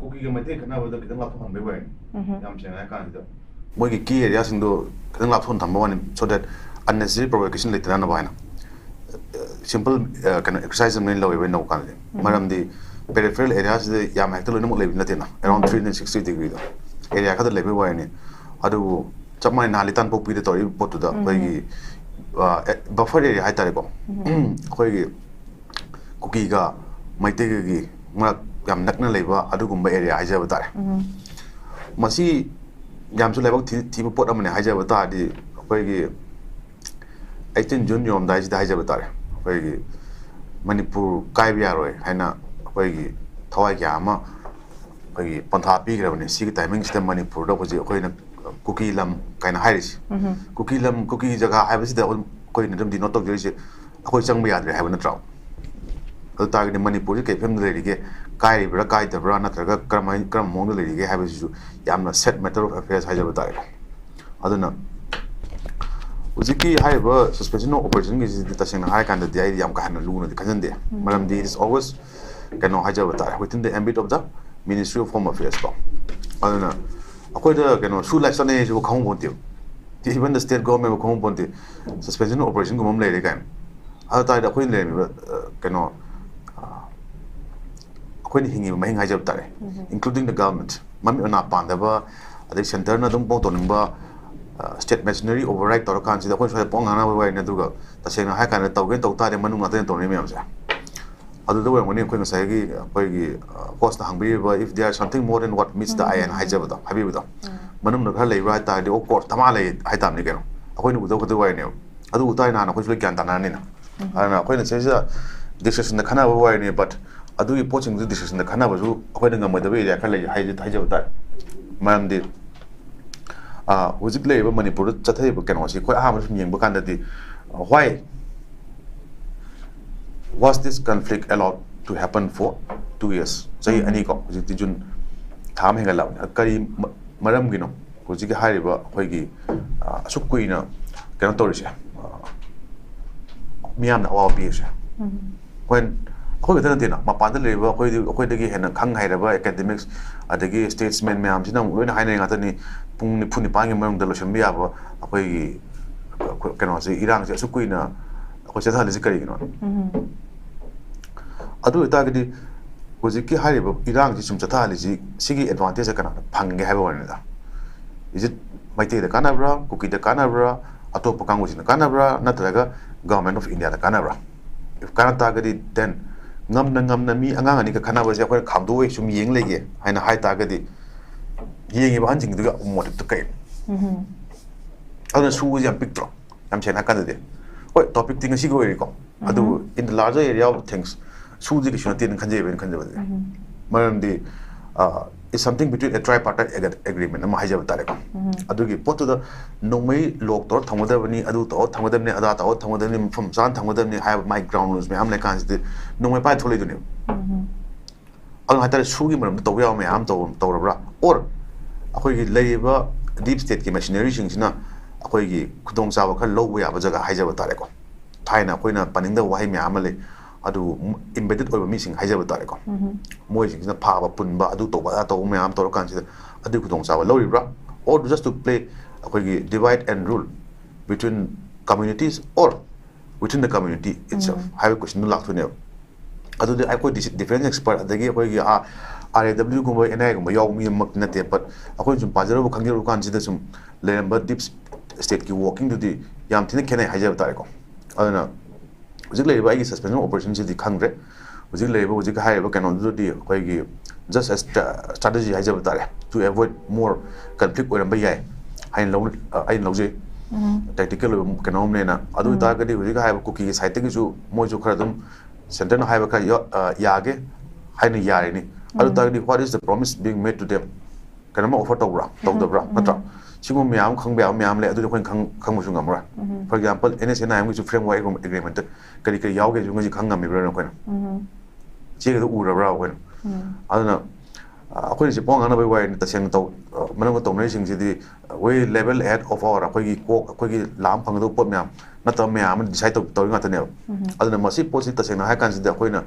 ꯀꯨꯀꯤꯒ Meitei ꯈꯠꯅꯕꯗ ꯈꯤꯇꯪ ꯂꯥꯞꯊꯣꯛꯍꯟꯕꯩ ꯋꯥꯅꯤ꯫ ꯌꯥꯝ ꯁꯦꯡꯅ ꯍꯥꯏ ꯀꯥꯟꯁꯤꯗ ꯃꯣꯏꯒꯤ ꯀꯤ ꯑꯦꯔꯤꯌꯥꯁꯤꯡꯗꯣ ꯈꯤꯇꯪ ꯂꯥꯞꯊꯣꯛꯅ ꯊꯝꯕ ꯋꯥꯅꯤ, so that unnecessary provocation ꯂꯩꯇꯅꯕ ꯍꯥꯏꯅ꯫ ꯁꯤꯝꯄꯜ ꯀꯩꯅꯣ ꯑꯦꯛꯁꯔꯁꯥꯏꯁ ꯑꯃ ꯂꯧꯋꯦꯕ ꯑꯩꯅ ꯂꯧꯕ ꯀꯥꯟꯗꯗꯤ꯫ ꯃꯔꯝꯗꯤ ꯄꯦꯔꯤꯐꯦꯔꯦꯜ ꯑꯦꯔꯤꯌꯥꯁꯤꯗ ꯌꯥꯝ ꯍꯦꯛꯇ ꯂꯣꯏꯅꯃꯛ ꯂꯩꯕ ꯅꯠꯇꯦꯅ, ꯑꯦꯔꯥꯎꯟ ꯊ꯭ꯔꯤ ꯍꯟꯗ꯭ꯔꯦꯠ ꯁꯤꯛꯁꯇꯤ ꯗꯤꯒ꯭ꯔꯤꯗꯣ ꯑꯦꯔꯤꯌꯥ ꯈꯛꯇ ꯂꯩꯕꯩ ꯋꯥꯔꯤꯅꯤ꯫ ꯑꯗꯨꯕꯨ ꯆꯞ ꯃꯥꯟꯅꯩ, ꯅꯍꯥꯟ ꯂꯤꯇꯥꯟꯄꯣꯛꯄꯤꯗ ꯇꯧꯔꯤꯕ ꯄꯣꯠꯇꯨꯗ ꯑꯩꯈꯣꯏꯒꯤ ꯕꯐꯔ ꯑꯦꯔꯤꯌꯥ ꯍꯥꯏꯇꯥꯔꯦꯀꯣ, ꯑꯩꯈꯣꯏꯒꯤ ꯀꯨꯀꯤꯒ ꯃꯩꯇꯩꯒꯒꯤ ꯃꯔꯛ ꯌꯥꯝ ꯅꯛꯅ ꯂꯩꯕ ꯑꯗꯨꯒꯨꯝꯕ ꯑꯦꯔꯤꯌꯥ ꯍꯥꯏꯖꯕ ꯇꯥꯔꯦ꯫ ꯃꯁꯤ ꯌꯥꯝꯁꯨ ꯂꯥꯏꯕꯛ ꯊꯤ- ꯊꯤꯕ ꯄꯣꯠ ꯑꯃꯅꯦ ꯍꯥꯏꯖꯕ ꯇꯥꯔꯗꯤ, ꯑꯩꯈꯣꯏꯒꯤ ꯑꯩꯇꯤꯟ ꯖꯨꯟ ꯌꯧꯔꯝꯗꯥꯏꯁꯤꯗ ꯍꯥꯏꯖꯕ ꯇꯥꯔꯦ, ꯑꯩꯈꯣꯏꯒꯤ ꯃꯅꯤꯄꯨꯔ ꯀꯥꯏꯕ ꯌꯥꯔꯣꯏ ꯍꯥꯏꯅ ꯑꯩꯈꯣꯏꯒꯤ ꯊꯋꯥꯏ ꯀꯌꯥ ꯑꯃ ꯑꯩꯈꯣꯏꯒꯤ ꯄꯟꯊꯥ ꯄꯤꯈ꯭ꯔꯕꯅꯤ꯫ ꯁꯤꯒꯤ ꯇꯥꯏꯃꯤꯡꯁꯤꯗ ꯃꯅꯤꯄꯨꯔꯗ ꯍꯧꯖꯤꯛ ꯑꯩꯈꯣꯏꯅ ꯀꯨꯀꯤ ꯂꯝ ꯀꯥꯏꯅ ꯍꯥꯏꯔꯤꯁꯤ, ꯀꯨꯀꯤ ꯂꯝ, ꯀꯨꯀꯤ ꯖꯒꯥ ꯍꯥꯏꯕꯁꯤꯗ ꯑꯩꯈꯣꯏꯅ ꯑꯗꯨꯝ ꯗꯤꯅꯣꯠ ꯇꯧꯖꯔꯤꯁꯦ ꯑꯩꯈꯣꯏ ꯆꯪꯕ ꯌꯥꯗ꯭ꯔꯦ ꯍꯥꯏꯕ ꯅꯠꯇ꯭ꯔꯣ? ꯑꯗꯨ ꯇꯥꯔꯒꯗꯤ ꯃꯅꯤꯄꯨꯔꯁꯤ ꯀꯩ ꯐꯤꯕꯝꯗ ꯂꯩꯔꯤꯒꯦ, ꯀꯥꯏꯔꯤꯕ꯭ꯔꯥ ꯀꯥꯏꯗꯕ꯭ꯔꯥ, ꯅꯠꯇ꯭ꯔꯒ ꯀꯔꯝꯍꯥꯏ-, ꯀꯔꯝꯕ ꯃꯑꯣꯡꯗ ꯂꯩꯔꯤꯒꯦ ꯍꯥꯏꯕꯁꯤꯁꯨ ꯌꯥꯝꯅ ꯁꯦꯠ ꯃꯦꯇꯔ ꯑꯣꯐ ꯑꯦꯐꯤꯌꯔꯁ ꯍꯥꯏꯖꯕ ꯇꯥꯔꯦꯀꯣ꯫ ꯑꯗꯨꯅ ꯍꯧꯖꯤꯛꯀꯤ ꯍꯥꯏꯔꯤꯕ ꯁꯁꯄꯦꯟꯁꯟ ꯑꯣꯐ ꯑꯣꯄꯔꯦꯁꯟꯒꯤꯁꯤꯗꯤ ꯇꯁꯦꯡꯅ ꯍꯥꯏꯔꯀꯥꯟꯗꯗꯤ ꯑꯩꯗꯤ ꯌꯥꯝ ꯀꯥ ꯍꯦꯟꯅ ꯂꯨꯅꯗꯤ ꯈꯟꯖꯟꯗꯦ꯫ ꯃꯔꯝꯗꯤ it is always, ꯀꯩꯅꯣ ꯍꯥꯏꯖꯕ ꯇꯥꯔꯦ, within the ambit of the Ministry of Home Affairs ꯀꯣ꯫ ꯑꯗꯨꯅ ꯑꯩꯈꯣꯏꯗ ꯀꯩꯅꯣ ꯁꯨ ꯂꯥꯏ ꯆꯠꯅꯩ ꯍꯥꯏꯁꯤꯕꯨ ꯈꯪꯍꯧꯕ ꯅꯠꯇꯦꯕ꯫ Even the state government ꯐꯥꯎ ꯈꯪꯍꯧꯕ ꯅꯠꯇꯦ, ꯁꯁꯄꯦꯟꯁꯟ ꯑꯣꯄꯔꯦꯁꯟꯒꯨꯝꯕ ꯑꯃ ꯂꯩꯔꯦ ꯀꯥꯏꯅ꯫ ꯑꯗꯨ ꯇꯥꯔꯗꯤ ꯑꯩꯈꯣꯏꯅ ꯂꯩꯔꯝꯃꯤꯕ, ꯑ, ꯀꯩꯅꯣ, ꯑ, ꯑꯩꯈꯣꯏꯅ ꯍꯤꯡꯉꯤꯕ ꯃꯍꯤꯡ ꯍꯥꯏꯖꯕ ꯇꯥꯔꯦ, including the government, ꯃꯃꯤꯠ ꯃꯅꯥ ꯄꯥꯟꯗꯕ, ꯑꯗꯩ ꯁꯦꯟꯇꯔꯅ ꯑꯗꯨꯝ ꯄꯥꯎ ꯇꯧꯅꯤꯡꯕ, state machinery override ꯇꯧꯔꯀꯥꯟꯁꯤꯗ ꯑꯩꯈꯣꯏ ꯁ꯭ꯋꯥꯏꯗ ꯄꯣꯛ ꯉꯥꯡꯅꯕ ꯋꯥꯔꯤꯅꯤ꯫ ꯑꯗꯨꯒ ꯇꯁꯦꯡꯅ ꯍꯥꯏ ꯀꯥꯟꯗ ꯇꯧꯒꯦꯅ ꯇꯧ ꯇꯥꯔꯗꯤ ꯃꯅꯨꯡ ꯉꯥꯛꯇꯅ ꯇꯧꯅꯔꯤ ꯃꯌꯥꯝꯁꯦ꯫ ꯑꯗꯨꯗ ꯑꯣꯏꯔꯝꯒꯅꯤ ꯑꯩꯈꯣꯏ ꯉꯁꯥꯏꯒꯤ ꯑꯩꯈꯣꯏꯒꯤ ꯀꯣꯁꯅ ꯍꯪꯕꯤꯔꯤꯕ "If there is something more than what meets the eye" ꯍꯥꯏꯅ ꯍꯥꯏꯖꯕꯗꯣ, ꯍꯥꯏꯕꯤꯕꯗꯣ, ꯃꯅꯨꯡꯗ ꯈꯔ ꯂꯩꯕ꯭ꯔꯥ ꯍꯥꯏ ꯇꯥꯔꯗꯤ, ꯑꯣ, ꯀꯣꯔꯁ ꯙꯃꯥ ꯂꯩ ꯍꯥꯏ ꯇꯥꯕꯅꯤ ꯀꯩꯅꯣ꯫ ꯑꯩꯈꯣꯏꯅ ꯎꯗꯕ ꯈꯛꯇ ꯋꯥꯔꯤꯅꯦꯕ꯫ ꯑꯗꯨ ꯎ ꯇꯥꯔꯗꯤ ꯅꯍꯥꯟ ꯑꯩꯈꯣꯏꯁꯨ ꯂꯣꯏ ꯒ꯭ꯌꯥꯟ ꯇꯥꯅꯔꯅꯤꯅ꯫ ꯑꯗꯨꯅ ꯑꯩꯈꯣꯏꯅ ꯁꯤꯁꯤꯗ ꯗꯤꯁꯀꯁꯟꯗ ꯈꯟꯅꯕ ꯋꯥꯔꯤꯅꯤ, ꯕꯠ ꯑꯗꯨꯒꯤ ꯄꯣꯠꯁꯤꯡꯗꯨ ꯗꯤꯁꯀꯁꯟꯗ ꯈꯟꯅꯕꯁꯨ ꯑꯩꯈꯣꯏꯅ ꯉꯝꯃꯣꯏꯗꯕ ꯑꯦꯔꯤꯌꯥ ꯈꯔ ꯂꯩ ꯍꯥꯏꯖ-, ꯍꯥꯏꯖꯕ ꯇꯥꯔꯦ꯫ ꯃꯔꯝꯗꯤ ꯑꯥ, ꯍꯧꯖꯤꯛ ꯂꯩꯔꯤꯕ ꯃꯅꯤꯄꯨꯔꯗ ꯆꯠꯊꯔꯤꯕ ꯀꯩꯅꯣꯁꯤ ꯑꯩꯈꯣꯏ ꯑꯍꯥꯟꯕ ꯁꯨꯝ ꯌꯦꯡꯕ ꯀꯥꯟꯗꯗꯤ, why was this conflict allowed to happen for two years? ꯆꯍꯤ ꯑꯅꯤ ꯀꯣ, ꯍꯧꯖꯤꯛꯇꯤ ꯖꯨꯟ ꯊꯥ ꯑꯃ ꯍꯦꯟꯒꯠꯂꯕꯅꯤ꯫ ꯀꯔꯤ ꯃ-, ꯃꯔꯝꯒꯤꯅꯣ ꯍꯧꯖꯤꯛꯀꯤ ꯍꯥꯏꯔꯤꯕ ꯑꯩꯈꯣꯏꯒꯤ, ꯑꯥ, ꯑꯁꯨꯛ ꯀꯨꯏꯅ ꯀꯩꯅꯣ ꯇꯧꯔꯤꯁꯦ, ꯑꯥ, ꯃꯤꯌꯥꯝꯅ ꯑꯋꯥꯕ ꯄꯤꯔꯤꯁꯦ? ꯑꯩꯈꯣꯏ, ꯑꯩꯈꯣꯏ ꯈꯛꯇ ꯅꯠꯇꯦꯅ, ꯃꯄꯥꯟꯗ ꯂꯩꯔꯤꯕ ꯑꯩꯈꯣꯏꯗꯤ, ꯑꯩꯈꯣꯏꯗꯒꯤ ꯍꯦꯟꯅ ꯈꯪ ꯍꯩꯔꯕ ꯑꯦꯀꯥꯗꯦꯃꯤꯛꯁ ꯑꯗꯒꯤ ꯁ꯭ꯇꯦꯠꯁꯃꯦꯟ ꯃꯌꯥꯝꯁꯤꯅ ꯑꯃꯨꯛ ꯂꯣꯏꯅ ꯍꯥꯏꯅꯔꯤ ꯉꯥꯛꯇꯅꯤ꯫ ꯄꯨꯡ ꯅꯤꯐꯨ ꯅꯤꯄꯥꯟꯒꯤ ꯃꯅꯨꯡꯗ ꯂꯣꯏꯁꯤꯟꯕ ꯌꯥꯕ ꯑꯩꯈꯣꯏꯒꯤ ꯀꯩꯅꯣꯁꯦ, ꯏꯔꯥꯡꯁꯦ ꯑꯁꯨꯛ ꯀꯨꯏꯅ ꯑꯩꯈꯣꯏ ꯆꯠꯊꯍꯜꯂꯤꯁꯦ ꯀꯔꯤꯒꯤꯅꯣ? ꯑꯗꯨ ꯑꯣꯏꯇꯥꯔꯒꯗꯤ ꯍꯧꯖꯤꯛꯀꯤ ꯍꯥꯏꯔꯤꯕ ꯏꯔꯥꯡꯁꯤ ꯁꯨꯝ ꯆꯠꯊꯍꯜꯂꯤꯁꯤ, ꯁꯤꯒꯤ ꯑꯦꯗꯚꯥꯟꯇꯦꯖꯁꯦ ꯀꯅꯥꯅ ꯐꯪꯒꯦ ꯍꯥꯏꯕ ꯋꯥꯅꯤꯗ꯫ Is it ꯃꯩꯇꯩꯗ ꯀꯥꯟꯅꯕ꯭ꯔꯥ, ꯀꯨꯀꯤꯗ ꯀꯥꯟꯅꯕ꯭ꯔꯥ, ꯑꯇꯣꯞꯄ ꯀꯥꯡꯕꯨꯁꯤꯡꯗ ꯀꯥꯟꯅꯕ꯭ꯔꯥ, ꯅꯠꯇ꯭ꯔꯒ Government of Indiaꯗ ꯀꯥꯟꯅꯕ꯭ꯔꯥ? If ꯀꯥꯟꯅ ꯇꯥꯔꯒꯗꯤ, then ꯉꯝꯅ ꯉꯝꯅ ꯃꯤ ꯑꯉꯥꯡ ꯑꯅꯤꯒ ꯈꯠꯅꯕꯁꯦ ꯑꯩꯈꯣꯏꯅ ꯈꯥꯝꯗꯣꯛꯑꯣꯏ ꯁꯨꯝ ꯌꯦꯡ ꯂꯩꯒꯦ ꯍꯥꯏꯅ ꯍꯥꯏ ꯇꯥꯔꯒꯗꯤ, ꯌꯦꯡꯉꯤꯕ ꯑꯍꯟꯁꯤꯡꯗꯨꯒꯤ motiveꯇꯨ ꯀꯩꯅꯣ? ꯑꯗꯨꯅ ꯁꯨꯁꯦ ꯌꯥꯝ ꯄꯤꯛꯇ꯭ꯔꯣ? ꯌꯥꯝ ꯁꯦꯡꯅ ꯍꯥꯏꯔꯀꯥꯟꯗꯗꯤ, ꯍꯣꯏ, ꯇꯣꯄꯤꯛꯇꯤ ꯉꯁꯤꯒꯤ ꯑꯣꯏꯔꯤꯀꯣ, ꯑꯗꯨꯕꯨ in the larger area of things, ꯁꯨꯗꯤ ꯀꯩꯁꯨ ꯅꯠꯇꯦꯅ ꯈꯟꯖꯩꯕ, ꯑꯩꯅ ꯈꯟꯖꯕꯗꯗꯤ꯫ ꯃꯔꯝꯗꯤ, ꯑ, it's something between a tripartite ag-, agreement ꯑꯃ ꯍꯥꯏꯖꯕ ꯇꯥꯔꯦꯀꯣ꯫ ꯑꯗꯨꯒꯤ ꯄꯣꯠꯇꯨꯗ ꯅꯣꯡꯃꯩ ꯂꯣꯛ ꯇꯧꯔ ꯊꯝꯒꯗꯕꯅꯤ, ꯑꯗꯨ ꯇꯧꯔ ꯊꯝꯒꯗꯕꯅꯤ, ꯑꯗꯥ ꯇꯧꯔ ꯊꯝꯒꯗꯕꯅꯤ, ꯃꯐꯝ ꯆꯥꯅ ꯊꯝꯒꯗꯕꯅꯤ ꯍꯥꯏꯕ ꯃꯥꯏ ground rules ꯃꯌꯥꯝ ꯂꯩꯀꯥꯟꯁꯤꯗꯤ ꯅꯣꯡꯃꯩ ꯄꯥꯏ ꯊꯣꯛꯂꯛꯏꯗꯨꯅꯦꯕ꯫ ꯑꯗꯨꯅ ꯍꯥꯏꯇꯥꯔꯦ, ꯁꯨꯒꯤ ꯃꯔꯝꯗ ꯇꯧꯕ ꯌꯥꯕ ꯃꯌꯥꯝ ꯑꯃ ꯇꯧ-, ꯇꯧꯔꯕ꯭ꯔꯥ? Or ꯑꯩꯈꯣꯏꯒꯤ ꯂꯩꯔꯤꯕ deep stateꯀꯤ machineryꯁꯤꯡꯁꯤꯅ ꯑꯩꯈꯣꯏꯒꯤ ꯈꯨꯗꯣꯡꯆꯥꯕ ꯈꯔ ꯂꯧꯕ ꯌꯥꯕ ꯖꯒꯥ ꯍꯥꯏꯖꯕ ꯇꯥꯔꯦꯀꯣ꯫ ꯊꯥꯏꯅ ꯑꯩꯈꯣꯏꯅ ꯄꯟꯅꯤꯡꯗꯕ ꯋꯥꯍꯩ ꯃꯌꯥꯝ ꯑꯃ ꯂꯩ, ꯑꯗꯨ embedded ꯑꯣꯏꯕ ꯃꯤꯁꯤꯡ ꯍꯥꯏꯖꯕ ꯇꯥꯔꯦꯀꯣ꯫ ꯃꯣꯏꯁꯤꯡꯁꯤꯅ ꯐꯥꯕ ꯄꯨꯟꯕ, ꯑꯗꯨ ꯇꯧꯕ ꯑꯗꯥ ꯇꯧꯕ ꯃꯌꯥꯝ ꯇꯧꯔꯀꯥꯟꯁꯤꯗ ꯑꯗꯨꯒꯤ ꯈꯨꯗꯣꯡꯆꯥꯕ ꯂꯧꯔꯤꯕ꯭ꯔꯥ? Or just to play ꯑꯩꯈꯣꯏꯒꯤ divide and rule between communities or within the community itself ꯍꯥꯏꯕ questionꯗꯨ ꯂꯥꯛꯇꯣꯏꯅꯦꯕ꯫ ꯑꯗꯨꯗꯤ ꯑꯩꯈꯣꯏ ꯗꯤꯁ-, defence expert ꯑꯗꯒꯤ ꯑꯩꯈꯣꯏꯒꯤ, ꯑꯥ, ꯑꯥꯔ ꯑꯦ ꯗꯕ꯭ꯂꯤꯎꯒꯨꯝꯕ ꯑꯦꯟ ꯑꯥꯏ ꯑꯦꯒꯨꯝꯕ ꯌꯥꯎꯕ ꯃꯤꯃꯛꯇꯤ ꯅꯠꯇꯦ, but ꯑꯩꯈꯣꯏꯅ ꯁꯨꯝ ꯄꯥꯖꯔꯨꯕ ꯈꯪꯖꯔꯨꯕ ꯀꯥꯟꯁꯤꯗ ꯁꯨꯝ ꯂꯩꯔꯝꯕ ꯗꯤꯞ ꯁ꯭ꯇꯦꯠꯀꯤ ꯋꯥꯔꯀꯤꯡꯗꯨꯗꯤ ꯌꯥꯝ ꯊꯤꯅ ꯈꯦꯠꯅꯩ ꯍꯥꯏꯖꯕ ꯇꯥꯔꯦꯀꯣ꯫ ꯑꯗꯨꯅ ꯍꯧꯖꯤꯛ ꯂꯩꯔꯤꯕ ꯑꯩꯒꯤ ꯁꯁꯄꯦꯟꯁꯟ ꯑꯣꯄꯔꯦꯁꯟꯁꯤꯗꯤ ꯈꯪꯗ꯭ꯔꯦ꯫ ꯍꯧꯖꯤꯛ ꯂꯩꯔꯤꯕ, ꯍꯧꯖꯤꯛ ꯍꯥꯏꯔꯤꯕ ꯀꯩꯅꯣꯗꯨꯗꯤ ꯑꯩꯈꯣꯏꯒꯤ just a stra-, strategy ꯍꯥꯏꯖꯕ ꯇꯥꯔꯦ, to avoid more conflict ꯑꯣꯏꯔꯝꯕ ꯌꯥꯏ ꯍꯥꯏꯅ ꯂꯧ-, ꯑꯩꯅ ꯂꯧꯖꯩ꯫ ꯇꯦꯛꯇꯤꯀꯦꯜ ꯑꯣꯏꯕ ꯀꯩꯅꯣ ꯑꯃꯅꯦꯅ꯫ ꯑꯗꯨ ꯑꯣꯏꯇꯥꯔꯒꯗꯤ ꯍꯧꯖꯤꯛ ꯍꯥꯏꯔꯤꯕ ꯀꯨꯀꯤꯒꯤ ꯁꯥꯏꯠꯇꯒꯤꯁꯨ ꯃꯣꯏꯁꯨ ꯈꯔ ꯑꯗꯨꯝ ꯁꯦꯟꯇꯔꯅ ꯍꯥꯏꯕ ꯈꯔ ꯌꯥ-, ꯑ, ꯌꯥꯒꯦ ꯍꯥꯏꯅ ꯌꯥꯔꯤꯅꯤ꯫ ꯑꯗꯨ ꯑꯣꯏꯇꯥꯔꯒꯗꯤ what is the promise being made to them? ꯀꯩꯅꯣꯝꯃ ꯑꯣꯐꯔ ꯇꯧꯕ꯭ꯔꯥ, ꯇꯧꯗꯕ꯭ꯔꯥ? ꯅꯠꯇ꯭ꯔꯥ? ꯁꯤꯒꯨꯝꯕ ꯃꯌꯥꯝ ꯑꯃ ꯈꯪꯕ ꯌꯥꯕ ꯃꯌꯥꯝ ꯂꯩ, ꯑꯗꯨꯗꯤ ꯑꯩꯈꯣꯏꯅ ꯈꯪ-, ꯈꯪꯕꯁꯨ ꯉꯝꯃꯔꯣꯏ꯫ For example, N S N I ꯑꯦꯝꯒꯤꯁꯨ framework agreement ꯀꯔꯤ ꯀꯔꯤ ꯌꯥꯎꯒꯦꯁꯨ ꯉꯁꯤ ꯈꯪ ꯉꯝꯃꯤꯕ꯭ꯔꯥ ꯑꯩꯈꯣꯏꯅ? ꯆꯦꯒꯗ ꯎꯔꯕ꯭ꯔꯥ ꯑꯩꯈꯣꯏꯅ? ꯑꯗꯨꯅ, ꯑ, ꯑꯩꯈꯣꯏꯅ ꯁꯤ ꯄꯣꯉꯥꯡ ꯉꯥꯡꯅꯕꯒꯤ ꯋꯥꯔꯤꯅꯤ, ꯇꯁꯦꯡꯅ ꯇꯧ-, ꯑ, ꯃꯅꯨꯡꯗ ꯇꯧꯅꯔꯤꯁꯤꯡꯁꯤꯗꯤ, uh, we level head of our, ꯑꯩꯈꯣꯏꯒꯤ ꯀꯣꯛ, ꯑꯩꯈꯣꯏꯒꯤ ꯂꯥꯝ ꯐꯪꯒꯗꯕ ꯄꯣꯠ ꯃꯌꯥꯝ ꯅꯠꯇꯕ ꯃꯌꯥꯝ ꯑꯃ ꯗꯤꯁꯥꯏꯠ ꯇꯧ-, ꯇꯧꯔꯤ ꯉꯥꯛꯇꯅꯦꯕ꯫ ꯑꯗꯨꯅ ꯃꯁꯤ ꯄꯣꯠꯁꯤ ꯇꯁꯦꯡꯅ ꯍꯥꯏ ꯀꯥꯟꯁꯤꯗ ꯑꯩꯈꯣꯏꯅ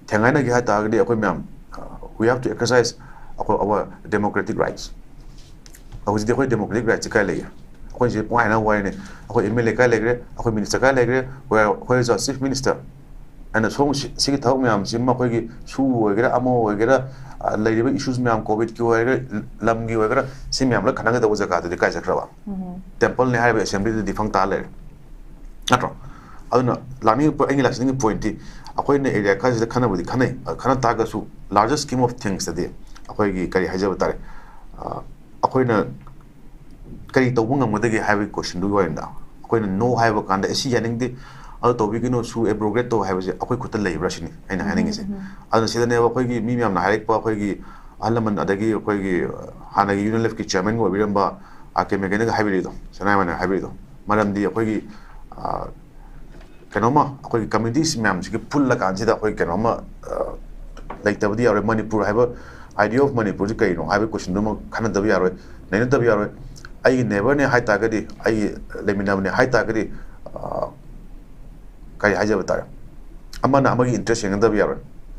ꯊꯦꯡꯒꯥꯏꯅꯒꯦ ꯍꯥꯏ ꯇꯥꯔꯒꯗꯤ ꯑꯩꯈꯣꯏ ꯃꯌꯥꯝ, uh, we have to exercise ꯑꯩꯈꯣꯏ our democratic rights꯫ ꯍꯧꯖꯤꯛꯇꯤ ꯑꯩꯈꯣꯏ democratic rights ꯁꯤ ꯀꯥꯏ ꯂꯩꯒꯦ? ꯑꯩꯈꯣꯏ ꯁꯤꯗꯤ ꯄꯨꯡꯍꯥꯏ ꯍꯥꯏꯅꯕ ꯋꯥꯔꯤꯅꯤ꯫ ꯑꯩꯈꯣꯏ ꯑꯦꯝ ꯑꯦꯜ ꯑꯦ ꯀꯥꯏ ꯂꯩꯈ꯭ꯔꯦ? ꯑꯩꯈꯣꯏ ꯃꯤꯅꯤꯁꯇꯔ ꯀꯥꯏ ꯂꯩꯈ꯭ꯔꯦ? Where, where is our chief minister? ꯑꯩꯅ ꯁꯣꯝ ꯁꯤ-, ꯁꯤꯒꯤ ꯊꯕꯛ ꯃꯌꯥꯝꯁꯤ ꯃꯈꯣꯏꯒꯤ ꯁꯨ ꯑꯣꯏꯒꯦꯔꯥ, ꯑꯃ ꯑꯣꯏꯒꯦꯔꯥ, ꯑ, ꯂꯩꯔꯤꯕ ꯏꯁꯨꯁ ꯃꯌꯥꯝ, ꯀꯣꯚꯤꯗꯀꯤ ꯑꯣꯏꯒꯦꯔꯥ, ꯂꯝꯒꯤ ꯑꯣꯏꯒꯦꯔꯥ, ꯁꯤ ꯃꯌꯥꯝ ꯂꯣꯏ ꯈꯟꯅꯒꯗꯧꯕ ꯖꯒꯥꯗꯨꯗꯤ ꯀꯥꯏ ꯆꯠꯈ꯭ꯔꯕ? ꯇꯦꯝꯄꯜꯅꯤ ꯍꯥꯏꯔꯤꯕ ꯑꯦꯁꯦꯝꯕ꯭ꯂꯤꯗꯨ defunct ꯇꯥ ꯂꯩꯔꯦ, ꯅꯠꯇ꯭ꯔꯣ? ꯑꯗꯨꯅ ꯂꯥꯛꯅꯤꯡꯉꯛꯄ, ꯑꯩꯒꯤ ꯂꯥꯛꯆꯅꯤꯡꯉꯤ ꯄꯣꯏꯟꯠꯇꯤ, ꯑꯩꯈꯣꯏꯅ ꯑꯦꯔꯤꯌꯥ ꯈꯔꯁꯤꯗ ꯈꯟꯅꯕꯨꯗꯤ ꯈꯟꯅꯩ, ꯑ, ꯈꯟꯅ ꯇꯥꯔꯒꯁꯨ larger scheme of things ꯇꯗꯤ ꯑꯩꯈꯣꯏꯒꯤ ꯀꯔꯤ ꯍꯥꯏꯖꯕ ꯇꯥꯔꯦ, ꯑ, ꯑꯩꯈꯣꯏꯅ ꯀꯔꯤ ꯇꯧꯕ ꯉꯝꯒꯗꯒꯦ ꯍꯥꯏꯕꯒꯤ ꯀꯣꯏꯁꯟꯗꯨꯒꯤ ꯑꯣꯏꯅ ꯑꯩꯈꯣꯏꯅ no ꯍꯥꯏꯕ ꯀꯥꯟꯗ, "ꯑꯦ, ꯁꯤ ꯌꯥꯅꯤꯡꯗꯦ, ꯑꯗꯨ ꯇꯧꯕꯤꯒꯅꯨ, ꯁꯨ abrogate ꯇꯧ" ꯍꯥꯏꯕꯁꯦ ꯑꯩꯈꯣꯏ ꯈꯨꯠꯇ ꯂꯩꯕ꯭ꯔꯥ ꯁꯤꯅꯤ ꯑꯩꯅ ꯍꯥꯏꯅꯤꯡꯉꯤꯁꯦ꯫ ꯑꯗꯨꯅ ꯁꯤꯗꯅꯦꯕ ꯑꯩꯈꯣꯏꯒꯤ ꯃꯤ ꯃꯌꯥꯝꯅ ꯍꯥꯏꯔꯛꯄ, ꯑꯩꯈꯣꯏꯒꯤ ꯑꯍꯜ ꯂꯃꯟ, ꯑꯗꯒꯤ ꯑꯩꯈꯣꯏꯒꯤ ꯍꯥꯟꯅꯒꯤ ꯌꯨꯅꯤꯌꯟ ꯂꯦꯐꯀꯤ ꯆꯤꯌꯔꯃꯦꯟꯒ ꯑꯣꯏꯕꯤꯔꯝꯕ ꯑꯥꯔ ꯀꯦ ꯃꯦꯒꯦꯅꯒ ꯍꯥꯏꯕꯤꯔꯤꯗꯣ, ꯁꯅꯥꯌꯥꯝꯕꯅ ꯍꯥꯏꯕꯤꯔꯤꯗꯣ, ꯃꯔꯝꯗꯤ ꯑꯩꯈꯣꯏꯒꯤ, ꯑ, ꯀꯩꯅꯣꯝꯃ ꯑꯩꯈꯣꯏꯒꯤ ꯀꯝꯃ꯭ꯌꯨꯅꯤꯇꯤꯁ ꯃꯌꯥꯝꯁꯤꯒꯤ ꯄꯨꯜꯂꯀꯥꯟꯁꯤꯗ ꯑꯩꯈꯣꯏ ꯀꯩꯅꯣꯝꯃ, ꯑ, ꯂꯩꯇꯕꯗꯤ ꯌꯥꯔꯣꯏ꯫ ꯃꯅꯤꯄꯨꯔ ꯍꯥꯏꯕ, idea of ꯃꯅꯤꯄꯨꯔꯁꯤ ꯀꯔꯤꯅꯣ ꯍꯥꯏꯕꯒꯤ ꯀꯣꯏꯁꯟꯗꯨꯃ ꯈꯟꯅꯗꯕ ꯌꯥꯔꯣꯏ, ꯅꯩꯅꯗꯕ ꯌꯥꯔꯣꯏ꯫ ꯑꯩꯒꯤ ꯅꯦꯕꯔꯅꯦ ꯍꯥꯏ ꯇꯥꯔꯒꯗꯤ, ꯑꯩꯒꯤ ꯂꯩꯃꯤꯟꯅꯕꯅꯦ ꯍꯥꯏ ꯇꯥꯔꯒꯗꯤ, ꯑ, ꯀꯔꯤ ꯍꯥꯏꯖꯕ ꯇꯥꯔꯦ, ꯑꯃꯅ ꯑꯃꯒꯤ ꯏꯟꯇꯔꯦꯁ ꯌꯦꯡꯅꯗꯕ ꯌꯥꯔꯣꯏ꯫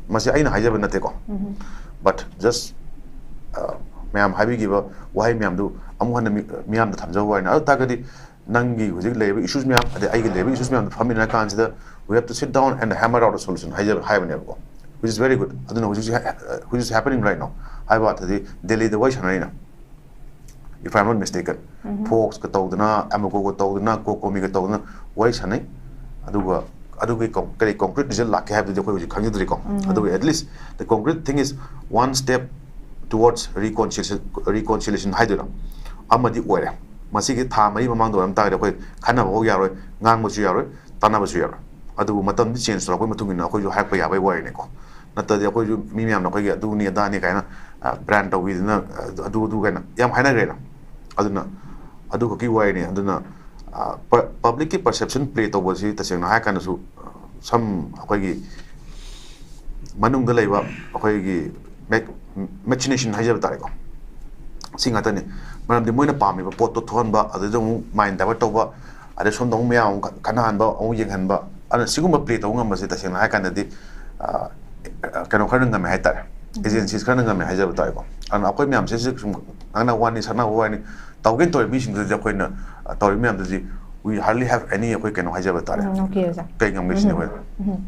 ꯃꯁꯤ ꯑꯩꯅ ꯍꯥꯏꯖꯕ ꯅꯠꯇꯦꯀꯣ, but just, ꯑ, ꯃꯌꯥꯝ ꯍꯥꯏꯕꯤꯈꯤꯕ ꯋꯥꯍꯩ ꯃꯌꯥꯝꯗꯨ ꯑꯃꯨꯛ ꯍꯟꯅ ꯃꯤ-, ꯃꯤꯌꯥꯝꯗ ꯊꯝꯖꯕ ꯋꯥꯅꯤ꯫ ꯑꯗꯨ ꯇꯥꯔꯒꯗꯤ ꯅꯪꯒꯤ ꯍꯧꯖꯤꯛ ꯂꯩꯔꯤꯕ ꯏꯁꯨꯁ ꯃꯌꯥꯝ, ꯑꯗꯩ ꯑꯩꯒꯤ ꯂꯩꯔꯤꯕ ꯏꯁꯨꯁ ꯃꯌꯥꯝꯗꯣ ꯐꯝꯃꯤꯟꯅꯔ ꯀꯥꯟꯁꯤꯗ, "We have to sit down and hammer out a solution" ꯍꯥꯏꯖꯕ, ꯍꯥꯏꯕꯅꯦꯕꯀꯣ꯫ which is very good. ꯑꯗꯨꯅ ꯍꯧꯖꯤꯛ ꯍꯧꯖꯤꯛ ꯍꯥꯏ- which is happening right now. ꯍꯥꯏꯕ ꯑꯥꯔꯊꯗꯤ ꯗꯦꯜꯂꯤꯗ ꯋꯥꯔꯤ ꯁꯥꯟꯅꯔꯤꯅ, if I'm not mistaken, ꯐꯣꯛꯁꯀ ꯇꯧꯗꯅ, ꯑꯦꯃꯣꯀꯣꯒ ꯇꯧꯗꯅ, ꯀꯣꯀꯣꯃꯤꯒ ꯇꯧꯗꯅ ꯋꯥꯔꯤ ꯁꯥꯟꯅꯩ꯫ ꯑꯗꯨꯒ ꯑꯗꯨꯒꯤ ꯀꯣꯡ- ꯀꯔꯤ concrete result ꯂꯥꯛꯀꯦ ꯍꯥꯏꯕꯗꯨꯗꯤ ꯑꯩꯈꯣꯏ ꯍꯧꯖꯤꯛ ꯈꯪꯖꯗ꯭ꯔꯤꯀꯣ꯫ ꯑꯗꯨꯒ at least the concrete thing is one step towards reconciliation, reconciliation ꯍꯥꯏꯗꯣꯏꯔꯥ, ꯑꯃꯗꯤ ꯑꯣꯏꯔꯦ꯫ ꯃꯁꯤꯒꯤ ꯊꯥ ꯃꯔꯤ ꯃꯃꯥꯡꯗ ꯑꯣꯏꯔꯝ ꯇꯥꯔꯒꯗꯤ ꯑꯩꯈꯣꯏ ꯈꯟꯅꯕ ꯐꯥꯎ ꯌꯥꯔꯣꯏ, ꯉꯥꯡꯕꯁꯨ ꯌꯥꯔꯣꯏ, ꯇꯥꯟꯅꯕꯁꯨ ꯌꯥꯔꯣꯏ꯫ ꯑꯗꯨꯕꯨ ꯃꯇꯝꯗꯤ change ꯇꯧꯔꯛꯄꯒꯤ ꯃꯇꯨꯡ ꯏꯟꯅ ꯑꯩꯈꯣꯏꯁꯨ ꯍꯥꯏꯔꯛꯄ ꯌꯥꯕꯒꯤ ꯋꯥꯔꯤꯅꯤꯀꯣ꯫ ꯅꯠꯇ꯭ꯔꯗꯤ ꯑꯩꯈꯣꯏꯁꯨ ꯃꯤ ꯃꯌꯥꯝꯅ ꯑꯩꯈꯣꯏꯒꯤ ꯑꯗꯨꯅꯤ ꯑꯗꯥꯅꯤ ꯀꯥꯏꯅ, ꯑ, brand ꯇꯧꯕꯤꯗꯅ, ꯑ, ꯑꯗꯨ ꯑꯗꯨ ꯀꯥꯏꯅ ꯌꯥꯝ ꯍꯥꯏꯅꯈ꯭ꯔꯦꯅ꯫ ꯑꯗꯨꯅ ꯑꯗꯨ ꯈꯛꯀꯤ ꯋꯥꯔꯤꯅꯤ꯫ ꯑꯗꯨꯅ, ꯑ, ꯄ- publicꯀꯤ perception play ꯇꯧꯕꯁꯤ ꯇꯁꯦꯡꯅ ꯍꯥꯏꯔ ꯀꯥꯟꯗꯁꯨ, ꯑ, some ꯑꯩꯈꯣꯏꯒꯤ ꯃꯅꯨꯡꯗ ꯂꯩꯕ ꯑꯩꯈꯣꯏꯒꯤ ꯃꯦꯛ- machination ꯍꯥꯏꯖꯕ ꯇꯥꯔꯦꯀꯣ꯫ ꯁꯤ ꯉꯥꯛꯇꯅꯤ꯫ ꯃꯔꯝꯗꯤ ꯃꯣꯏꯅ ꯄꯥꯝꯃꯤꯕ ꯄꯣꯠꯇꯣ ꯊꯣꯛꯍꯟꯕ, ꯑꯗꯨꯗ ꯑꯃꯨꯛ mind divert ꯇꯧꯕ, ꯑꯗꯩ ꯁꯣꯝꯗ ꯑꯃꯨꯛ ꯃꯌꯥꯝ ꯑꯃꯨꯛ ꯈꯠꯅꯍꯟꯕ, ꯑꯃꯨꯛ ꯌꯦꯡꯍꯟꯕ꯫ ꯑꯗꯨꯅ ꯁꯤꯒꯨꯝꯕ play ꯇꯧꯕ ꯉꯝꯕꯁꯦ ꯇꯁꯦꯡꯅ ꯍꯥꯏꯔ ꯀꯥꯟꯗꯗꯤ, ꯑ, ꯀꯩꯅꯣ ꯈꯔꯅ ꯉꯝꯃꯦ ꯍꯥꯏꯇꯥꯔꯦ, agencies ꯈꯔꯅ ꯉꯝꯃꯦ ꯍꯥꯏꯖꯕ ꯇꯥꯔꯦꯀꯣ꯫ ꯑꯗꯨꯅ ꯑꯩꯈꯣꯏ ꯃꯌꯥꯝꯁꯦ ꯁꯨꯝ ꯉꯥꯡꯅꯕ ꯋꯥꯅꯤ, ꯁꯛꯅꯕ ꯋꯥꯅꯤ, ꯇꯧꯒꯦꯅ ꯇꯧꯔꯤ ꯃꯤꯁꯤꯡꯗꯨꯗꯤ ꯑꯩꯈꯣꯏꯅ, ꯑ, ꯇꯧꯔꯤ ꯃꯌꯥꯝꯗꯨꯗꯤ we hardly have any ꯑꯩꯈꯣꯏ ꯀꯩꯅꯣ ꯍꯥꯏꯖꯕ ꯇꯥꯔꯦ꯫ ꯎꯝ, okay, ꯑꯣꯖꯥ꯫ ꯀꯩ ꯉꯝꯒꯦ ꯁꯤꯅꯤ ꯑꯩꯈꯣꯏ꯫ ꯎꯝ꯫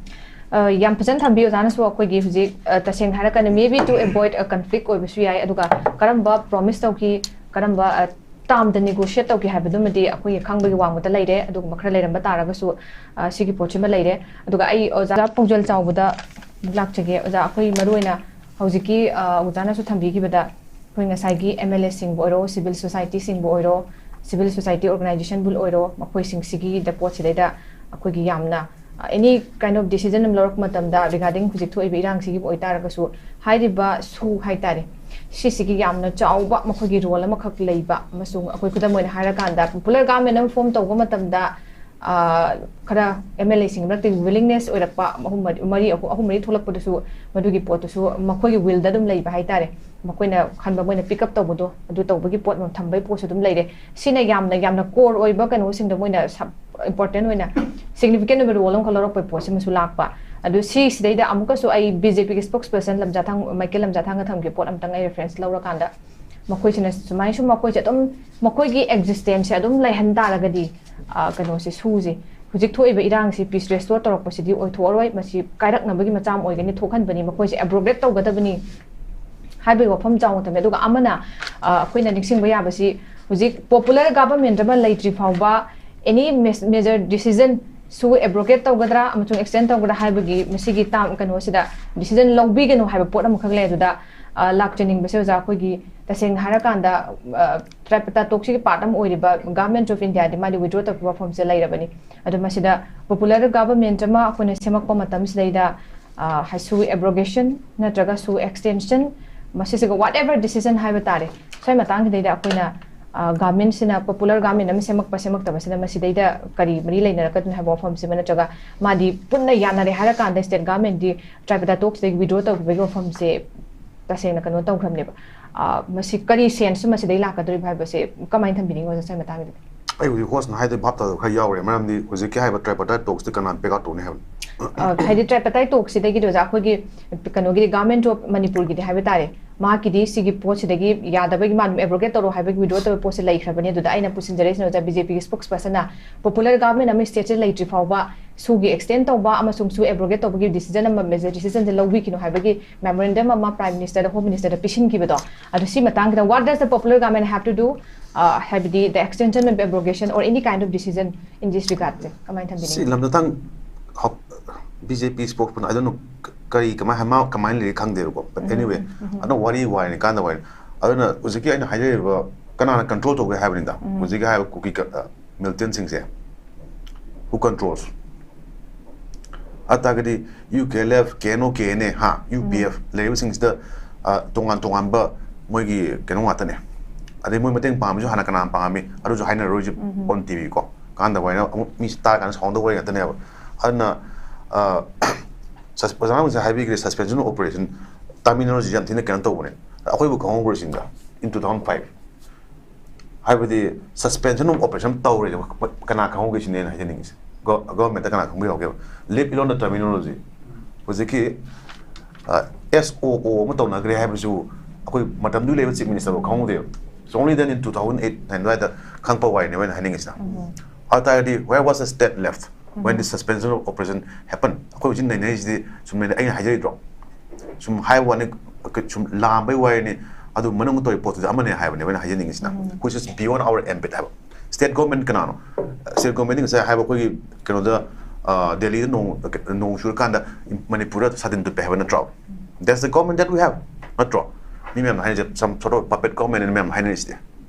ꯑ, ꯌꯥꯝ ꯐꯖꯅ ꯊꯝꯕꯤ ꯑꯣꯖꯥꯅꯁꯨ꯫ ꯑꯩꯈꯣꯏꯒꯤ ꯍꯧꯖꯤꯛ, ꯑ, ꯇꯁꯦꯡꯅ ꯍꯥꯏꯔꯀꯥꯟꯗ maybe to avoid a conflict ꯑꯣꯏꯕꯁꯨ ꯌꯥꯏ, ꯑꯗꯨꯒ ꯀꯔꯝꯕ promise ꯇꯧꯈꯤ, ꯀꯔꯝꯕ, ꯑ, termꯗ negotiate ꯇꯧꯈꯤ ꯍꯥꯏꯕꯗꯨꯃꯗꯤ ꯑꯩꯈꯣꯏꯒꯤ ꯈꯪꯕꯒꯤ ꯋꯥꯡꯃꯗ ꯂꯩꯔꯦ꯫ ꯑꯗꯨꯒꯨꯝꯕ ꯈꯔ ꯂꯩꯔꯝꯕ ꯇꯥꯔꯒꯁꯨ, ꯑ, ꯁꯤꯒꯤ ꯄꯣꯠꯁꯤꯃ ꯂꯩꯔꯦ꯫ ꯑꯗꯨꯒ ꯑꯩ ꯑꯣꯖꯥ ꯄꯨꯡꯖꯣꯜ ꯆꯥꯎꯕꯗ ꯑꯃꯨꯛ ꯂꯥꯛꯆꯒꯦ꯫ ꯑꯣꯖꯥ, ꯑꯩꯈꯣꯏ ꯃꯔꯨꯑꯣꯏꯅ ꯍꯧꯖꯤꯛꯀꯤ, ꯑ, ꯑꯣꯖꯥꯅꯁꯨ ꯊꯝꯕꯤꯈꯤꯕꯗ ꯑꯩꯈꯣꯏ ꯉꯁꯥꯏꯒꯤ MLAꯁꯤꯡꯕꯨ ꯑꯣꯏꯔꯣ, civil societyꯁꯤꯡꯕꯨ ꯑꯣꯏꯔꯣ, civil society organizationꯕꯨ ꯑꯣꯏꯔꯣ, ꯃꯈꯣꯏꯁꯤꯡꯁꯤꯒꯤꯗ ꯄꯣꯠꯁꯤꯗꯩꯗ ꯑꯩꯈꯣꯏꯒꯤ ꯌꯥꯝꯅ, ꯑ, any kind of decision ꯑꯃ ꯂꯧꯔꯛꯄ ꯃꯇꯝꯗ regarding ꯍꯧꯖꯤꯛ ꯊꯣꯛꯏꯕ ꯏꯔꯥꯡꯁꯤꯒꯤꯕꯨ ꯑꯣꯏꯇꯥꯔꯒꯁꯨ, ꯍꯥꯏꯔꯤꯕ ꯁꯨ ꯍꯥꯏꯇꯥꯔꯦ, ꯁꯤꯁꯤꯒꯤ ꯌꯥꯝꯅ ꯆꯥꯎꯕ ꯃꯈꯣꯏꯒꯤ role ꯑꯃꯈꯛ ꯂꯩꯕ, ꯑꯃꯁꯨꯡ ꯑꯩꯈꯣꯏ ꯈꯨꯗꯝ ꯑꯣꯏꯅ ꯍꯥꯏꯔꯀꯥꯟꯗ popular government ꯑꯃ form ꯇꯧꯕ ꯃꯇꯝꯗ, ꯑ, ꯈꯔ MLAꯁꯤꯡꯒꯤ ꯃꯔꯛꯇ willingness ꯑꯣꯏꯔꯛꯄ ꯑꯍꯨꯝ ꯃꯔꯤ, ꯑꯍꯨꯝ ꯃꯔꯤ ꯊꯣꯛꯂꯛꯄꯗꯨꯁꯨ, ꯃꯗꯨꯒꯤ ꯄꯣꯠꯇꯨꯁꯨ ꯃꯈꯣꯏꯒꯤ willꯗ ꯑꯗꯨꯝ ꯂꯩꯕ ꯍꯥꯏꯇꯥꯔꯦ꯫ ꯃꯈꯣꯏꯅ ꯈꯟꯕ, ꯃꯣꯏꯅ pick up ꯇꯧꯕꯗꯣ, ꯑꯗꯨ ꯇꯧꯕꯒꯤ ꯄꯣꯠ ꯑꯃ ꯊꯝꯕꯒꯤ ꯄꯣꯠꯁꯨ ꯑꯗꯨꯝ ꯂꯩꯔꯦ꯫ ꯁꯤꯅ ꯌꯥꯝꯅ, ꯌꯥꯝꯅ core ꯑꯣꯏꯕ ꯀꯩꯅꯣꯁꯤꯡꯗ ꯃꯣꯏꯅ sub- important ꯑꯣꯏꯅ significant ꯑꯣꯏꯕ role ꯑꯃꯈꯛ ꯂꯧꯔꯛꯄꯒꯤ ꯄꯣꯠꯁꯤꯃꯁꯨ ꯂꯥꯛꯄ꯫ ꯑꯗꯨ ꯁꯤꯁꯤꯗꯩꯗ ꯑꯃꯨꯛꯀꯁꯨ ꯑꯩ BJPꯒꯤ spokesperson ꯂꯝꯖꯥꯊꯥꯡ, ꯃꯥꯏꯀꯦꯜ ꯂꯝꯖꯥꯊꯥꯡꯒ ꯊꯝꯒꯤ ꯄꯣꯠ ꯑꯝꯇꯪ ꯑꯩ reference ꯂꯧꯔꯀꯥꯟꯗ, ꯃꯈꯣꯏꯁꯤꯅ ꯁꯨꯃꯥꯏꯅ ꯁꯨꯝ ꯃꯈꯣꯏꯁꯦ ꯑꯗꯨꯝ ꯃꯈꯣꯏꯒꯤ existenceꯁꯦ ꯑꯗꯨꯝ ꯂꯩꯍꯟ ꯇꯥꯔꯒꯗꯤ, ꯑ, ꯀꯩꯅꯣꯁꯦ, ꯁꯨꯁꯦ, ꯍꯧꯖꯤꯛ ꯊꯣꯛꯏꯕ ꯏꯔꯥꯡꯁꯤ peace restore ꯇꯧꯔꯛꯄꯁꯤꯗꯤ ꯑꯣꯏꯊꯣꯛꯑꯔꯣꯏ, ꯃꯁꯤ ꯀꯥꯏꯔꯛꯅꯕꯒꯤ ꯃꯆꯥꯛ ꯑꯃ ꯑꯣꯏꯒꯅꯤ, ꯊꯣꯛꯍꯟꯕꯅꯤ, ꯃꯈꯣꯏꯁꯦ abrogate ꯇꯧꯒꯗꯕꯅꯤ ꯍꯥꯏꯕꯒꯤ ꯋꯥꯐꯝ ꯆꯥꯎꯅ ꯊꯝꯃꯤ꯫ ꯑꯗꯨꯒ ꯑꯃꯅ, ꯑ, ꯑꯩꯈꯣꯏꯅ ꯅꯤꯡꯁꯤꯡꯕ ꯌꯥꯕꯁꯤ, ꯍꯧꯖꯤꯛ popular government ꯑꯃ ꯂꯩꯇ꯭ꯔꯤ ꯐꯥꯎꯕ any mes- major decision ꯁꯨ abrogate ꯇꯧꯒꯗ꯭ꯔꯥ ꯑꯃꯁꯨꯡ extend ꯇꯧꯒꯗ꯭ꯔꯥ ꯍꯥꯏꯕꯒꯤ ꯃꯁꯤꯒꯤ ꯇꯥꯝ ꯀꯩꯅꯣꯁꯤꯗ decision ꯂꯧꯕꯤꯒꯅꯨ ꯍꯥꯏꯕ ꯄꯣꯠ ꯑꯃꯈꯛ ꯂꯩ꯫ ꯑꯗꯨꯗ, ꯑ, ꯂꯥꯛꯆꯅꯤꯡꯕꯁꯦ ꯑꯣꯖꯥ, ꯑꯩꯈꯣꯏꯒꯤ ꯇꯁꯦꯡꯅ ꯍꯥꯏꯔꯀꯥꯟꯗ, ꯑ, tripartite talk ꯁꯤꯒꯤ part ꯑꯃ ꯑꯣꯏꯔꯤꯕ Government of India ꯗꯤ ꯃꯥꯗꯤ withdraw ꯇꯧꯈꯤꯕ ꯋꯥꯐꯝꯁꯦ ꯂꯩꯔꯕꯅꯤ꯫ ꯑꯗꯣ ꯃꯁꯤꯗ popular government ꯑꯃ ꯑꯩꯈꯣꯏꯅ ꯁꯦꯝꯃꯛꯄ ꯃꯇꯝꯁꯤꯗꯩꯗ, ꯑ, ꯁꯨ abrogation ꯅꯠꯇ꯭ꯔꯒ ꯁꯨ extension, ꯃꯁꯤꯁꯤꯒ whatever decision ꯍꯥꯏꯕ ꯇꯥꯔꯦ, ꯁ꯭ꯋꯥꯏ ꯃꯇꯥꯡꯁꯤꯗꯩꯗ ꯑꯩꯈꯣꯏꯅ, ꯑ, government ꯁꯤꯅ popular government ꯑꯃ ꯁꯦꯝꯃꯛꯄ ꯁꯦꯝꯃꯛꯇꯕꯁꯤꯅ ꯃꯁꯤꯗꯩꯗ ꯀꯔꯤ ꯃꯔꯤ ꯂꯩꯅꯔꯛꯀꯗꯣꯏꯅꯣ ꯍꯥꯏꯕ ꯋꯥꯐꯝꯁꯤꯃ, ꯅꯠꯇ꯭ꯔꯒ ꯃꯥꯗꯤ ꯄꯨꯟꯅ ꯌꯥꯅꯔꯦ ꯍꯥꯏꯔꯀꯥꯟꯗ state government ꯗꯤ tripartite talk ꯁꯤꯗꯒꯤ withdraw ꯇꯧꯈꯤꯕꯒꯤ ꯋꯥꯐꯝꯁꯦ ꯇꯁꯦꯡꯅ ꯀꯩꯅꯣ ꯇꯧꯈ꯭ꯔꯕꯅꯦꯕ꯫ ꯑ, ꯃꯁꯤ ꯀꯔꯤ sense ꯁꯨ ꯃꯁꯤꯗꯩ ꯂꯥꯛꯀꯗꯧꯔꯤꯕ ꯍꯥꯏꯕꯁꯦ ꯀꯃꯥꯏꯅ ꯊꯝꯕꯤꯅꯤꯡꯉꯤ ꯑꯣꯖꯥ, ꯁ꯭ꯋꯥꯏ ꯃꯇꯥꯡꯒꯤꯗꯤ? ꯑꯩꯕꯨꯗꯤ host ꯅ ꯍꯥꯏꯗꯣꯏ ꯚꯥꯞ ꯇꯥꯗꯕ ꯈꯔ ꯌꯥꯎꯔꯦ, ꯃꯔꯝꯗꯤ ꯍꯧꯖꯤꯛꯀꯤ ꯍꯥꯏꯕ tripartite talks ꯇꯤ ꯀꯅꯥꯅ back out ꯇꯧꯅꯤ ꯍꯥꯏꯕꯅꯣ? ꯑ, ꯍꯥꯏꯗꯤ tripartite talk ꯁꯤꯗꯒꯤꯗꯤ ꯑꯣꯖꯥ, ꯑꯩꯈꯣꯏꯒꯤ ꯀꯩꯅꯣꯒꯤꯗꯤ Government of ꯃꯅꯤꯄꯨꯔꯒꯤꯗꯤ ꯍꯥꯏꯕ ꯇꯥꯔꯦ, ꯃꯍꯥꯛꯀꯤꯗꯤ ꯁꯤꯒꯤ ꯄꯣꯠꯁꯤꯗꯒꯤ ꯌꯥꯗꯕꯒꯤ ꯃꯥ ꯑꯗꯨꯝ abrogate ꯇꯧꯔꯣ ꯍꯥꯏꯕꯒꯤ withdraw ꯇꯧꯕ ꯄꯣꯠꯁꯦ ꯂꯩꯈ꯭ꯔꯕꯅꯤ꯫ ꯑꯗꯨꯗ ꯑꯩꯅ ꯄꯨꯁꯤꯟꯖꯔꯛꯏꯁꯤꯅ ꯑꯣꯖꯥ, BJP ꯒꯤ spokesperson ꯅ popular government ꯑꯃ state ꯁꯤꯗ ꯂꯩꯇ꯭ꯔꯤ ꯐꯥꯎꯕ ꯁꯨꯒꯤ extend ꯇꯧꯕ ꯑꯃꯁꯨꯡ ꯁꯨ abrogate ꯇꯧꯕꯒꯤ decision ꯑꯃ, major decision ꯁꯦ ꯂꯧꯕꯤꯈꯤꯅꯨ ꯍꯥꯏꯕꯒꯤ memorandum ꯑꯃ Prime Minister ꯗ, Home Minister ꯗ ꯄꯤꯁꯤꯟꯈꯤꯕꯗꯣ, ꯑꯗꯣ ꯁꯤ ꯃꯇꯥꯡꯁꯤꯗ what does the popular government have to do, ꯑ, ꯍꯥꯏꯕꯗꯤ the extension of abrogation or any kind of decision in this regard ꯁꯦ ꯀꯃꯥꯏꯅ ꯁꯤ ꯊꯝꯕꯤꯅꯤꯡꯉꯤ? ꯂꯝꯗꯇꯪ ꯍꯧ- BJP spokesperson, I don't know, ꯀꯔꯤ ꯀꯃꯥꯏ ꯍꯥꯏ, ꯃꯥ ꯀꯃꯥꯏꯅ ꯂꯩꯔꯤ ꯈꯪꯗꯦꯕꯀꯣ, but anyway, ꯑꯗꯨꯝ ꯋꯥꯔꯤ ꯋꯥꯔꯤꯅꯤ, ꯀꯥꯟꯗ ꯋꯥꯔꯤ꯫ ꯑꯗꯨꯅ ꯍꯧꯖꯤꯛꯀꯤ ꯑꯩꯅ ꯍꯥꯏꯖꯔꯤꯕ ꯀꯅꯥꯅ control ꯇꯧꯒꯦ ꯍꯥꯏꯕꯅꯤꯗ, ꯍꯧꯖꯤꯛꯀꯤ ꯍꯥꯏꯔꯤꯕ ꯀꯨꯀꯤ ꯀ- ꯑ, militant ꯁꯤꯡꯁꯦ, who controls? ꯑꯗꯨ ꯇꯥꯔꯒꯗꯤ UKLF, KNO, KNA, ꯍꯥ, UPF ꯂꯩꯔꯤꯕꯁꯤꯡꯁꯤꯗ, ꯑ, ꯇꯣꯉꯥꯟ ꯇꯣꯉꯥꯟꯕ ꯃꯣꯏꯒꯤ ꯀꯩꯅꯣ ꯉꯥꯛꯇꯅꯦ꯫ ꯑꯗꯩ ꯃꯣꯏ ꯃꯇꯦꯡ ꯄꯥꯡꯕꯁꯨ ꯍꯥꯟꯅ ꯀꯅꯥ ꯄꯥꯡꯉꯝꯃꯤ, ꯑꯗꯨꯁꯨ ꯍꯥꯏꯅꯔꯔꯣꯏꯁꯦ on TV ꯀꯣ, ꯀꯥꯟꯗ ꯋꯥꯔꯤꯅ ꯑꯃꯨꯛ ꯃꯤ ꯇꯥꯔ ꯀꯥꯟꯗ ꯁꯥꯎꯅꯗꯧꯕ ꯋꯥꯔꯤ ꯉꯥꯛꯇꯅꯦꯕ꯫ ꯑꯗꯨꯅ, ꯑ, ꯁꯁ- ꯑꯣꯖꯥꯅ ꯍꯧꯖꯤꯛ ꯍꯥꯏꯕꯤꯈ꯭ꯔꯦ, suspension of operation terminology ꯌꯥꯝ ꯊꯤꯅ ꯀꯩꯅꯣ ꯇꯧꯕꯅꯦ꯫ ꯑꯩꯈꯣꯏꯕꯨ ꯈꯪꯍꯧꯕ꯭ꯔꯁꯤꯡꯗ in two thousand five ꯍꯥꯏꯕꯗꯤ suspension of operation ꯇꯧꯔꯦ, ꯀꯅꯥ ꯈꯪꯍꯧꯒꯦ ꯁꯤꯅꯦ ꯑꯩꯅ ꯍꯥꯏꯖꯅꯤꯡꯉꯤꯁꯦ꯫ Government ꯀꯅꯥ ꯈꯪꯕ ꯌꯥꯎꯒꯦꯕ? Let alone the terminology꯫ ꯍꯧꯖꯤꯛꯀꯤ SOO ꯑꯃ ꯇꯧꯅꯈ꯭ꯔꯦ ꯍꯥꯏꯕꯁꯨ ꯑꯩꯈꯣꯏ ꯃꯇꯝꯗꯨꯒꯤ ꯂꯩꯕ Chief Minister ꯐꯥꯎ ꯈꯪꯍꯧꯗꯦꯕ꯫ It's only then in two thousand eight ꯑꯗꯨꯋꯥꯏꯗ ꯈꯪꯉꯛꯄ ꯋꯥꯔꯤꯅꯦꯕ ꯑꯩꯅ ꯍꯥꯏꯅꯤꯡꯉꯤꯁꯤꯅ꯫ ꯑꯗꯨ ꯇꯥꯔꯒꯗꯤ, where was the state left when the suspension of operation happened? ꯑꯩꯈꯣꯏ ꯍꯧꯖꯤꯛ ꯅꯩꯅꯔꯤꯁꯤꯗꯤ ꯁꯨꯝ ꯅꯩꯅ-, ꯑꯩꯅ ꯍꯥꯏꯖꯔꯤꯗ꯭ꯔꯣ, ꯁꯨꯝ ꯍꯥꯏꯕ ꯋꯥꯅꯤ, ꯁꯨꯝ ꯂꯥꯝꯕꯩ ꯋꯥꯔꯤꯅꯤ꯫ ꯑꯗꯨ ꯃꯅꯨꯡ ꯇꯧꯔꯤ ꯄꯣꯠꯇꯨꯗꯤ ꯑꯃꯅꯦ ꯍꯥꯏꯕꯅꯦꯕ ꯑꯩꯅ ꯍꯥꯏꯖꯅꯤꯡꯉꯤꯁꯤꯅ, which is beyond our ambit ꯍꯥꯏꯕ꯫ State government ꯀꯅꯥꯅꯣ? State government ꯉꯁꯥꯏ ꯍꯥꯏꯕ ꯑꯩꯈꯣꯏꯒꯤ ꯀꯩꯅꯣꯗ, ꯑ, ꯗꯦꯜꯂꯤꯗ ꯅꯣꯡ, ꯅꯣꯡ ꯆꯨꯔꯀꯥꯟꯗ ꯃꯅꯤꯄꯨꯔꯗ ꯁꯥꯇꯤꯟ ꯇꯨꯞꯄꯦ ꯍꯥꯏꯕ ꯅꯠꯇ꯭ꯔꯣ? That's the government that we have, ꯅꯠꯇ꯭ꯔꯣ? ꯃꯤ ꯃꯌꯥꯝꯅ ꯍꯥꯏꯅꯔꯤꯁꯦ, some sort of puppet government ꯅ ꯃꯌꯥꯝ ꯍꯥꯏꯅꯔꯤꯁꯤꯗꯤ꯫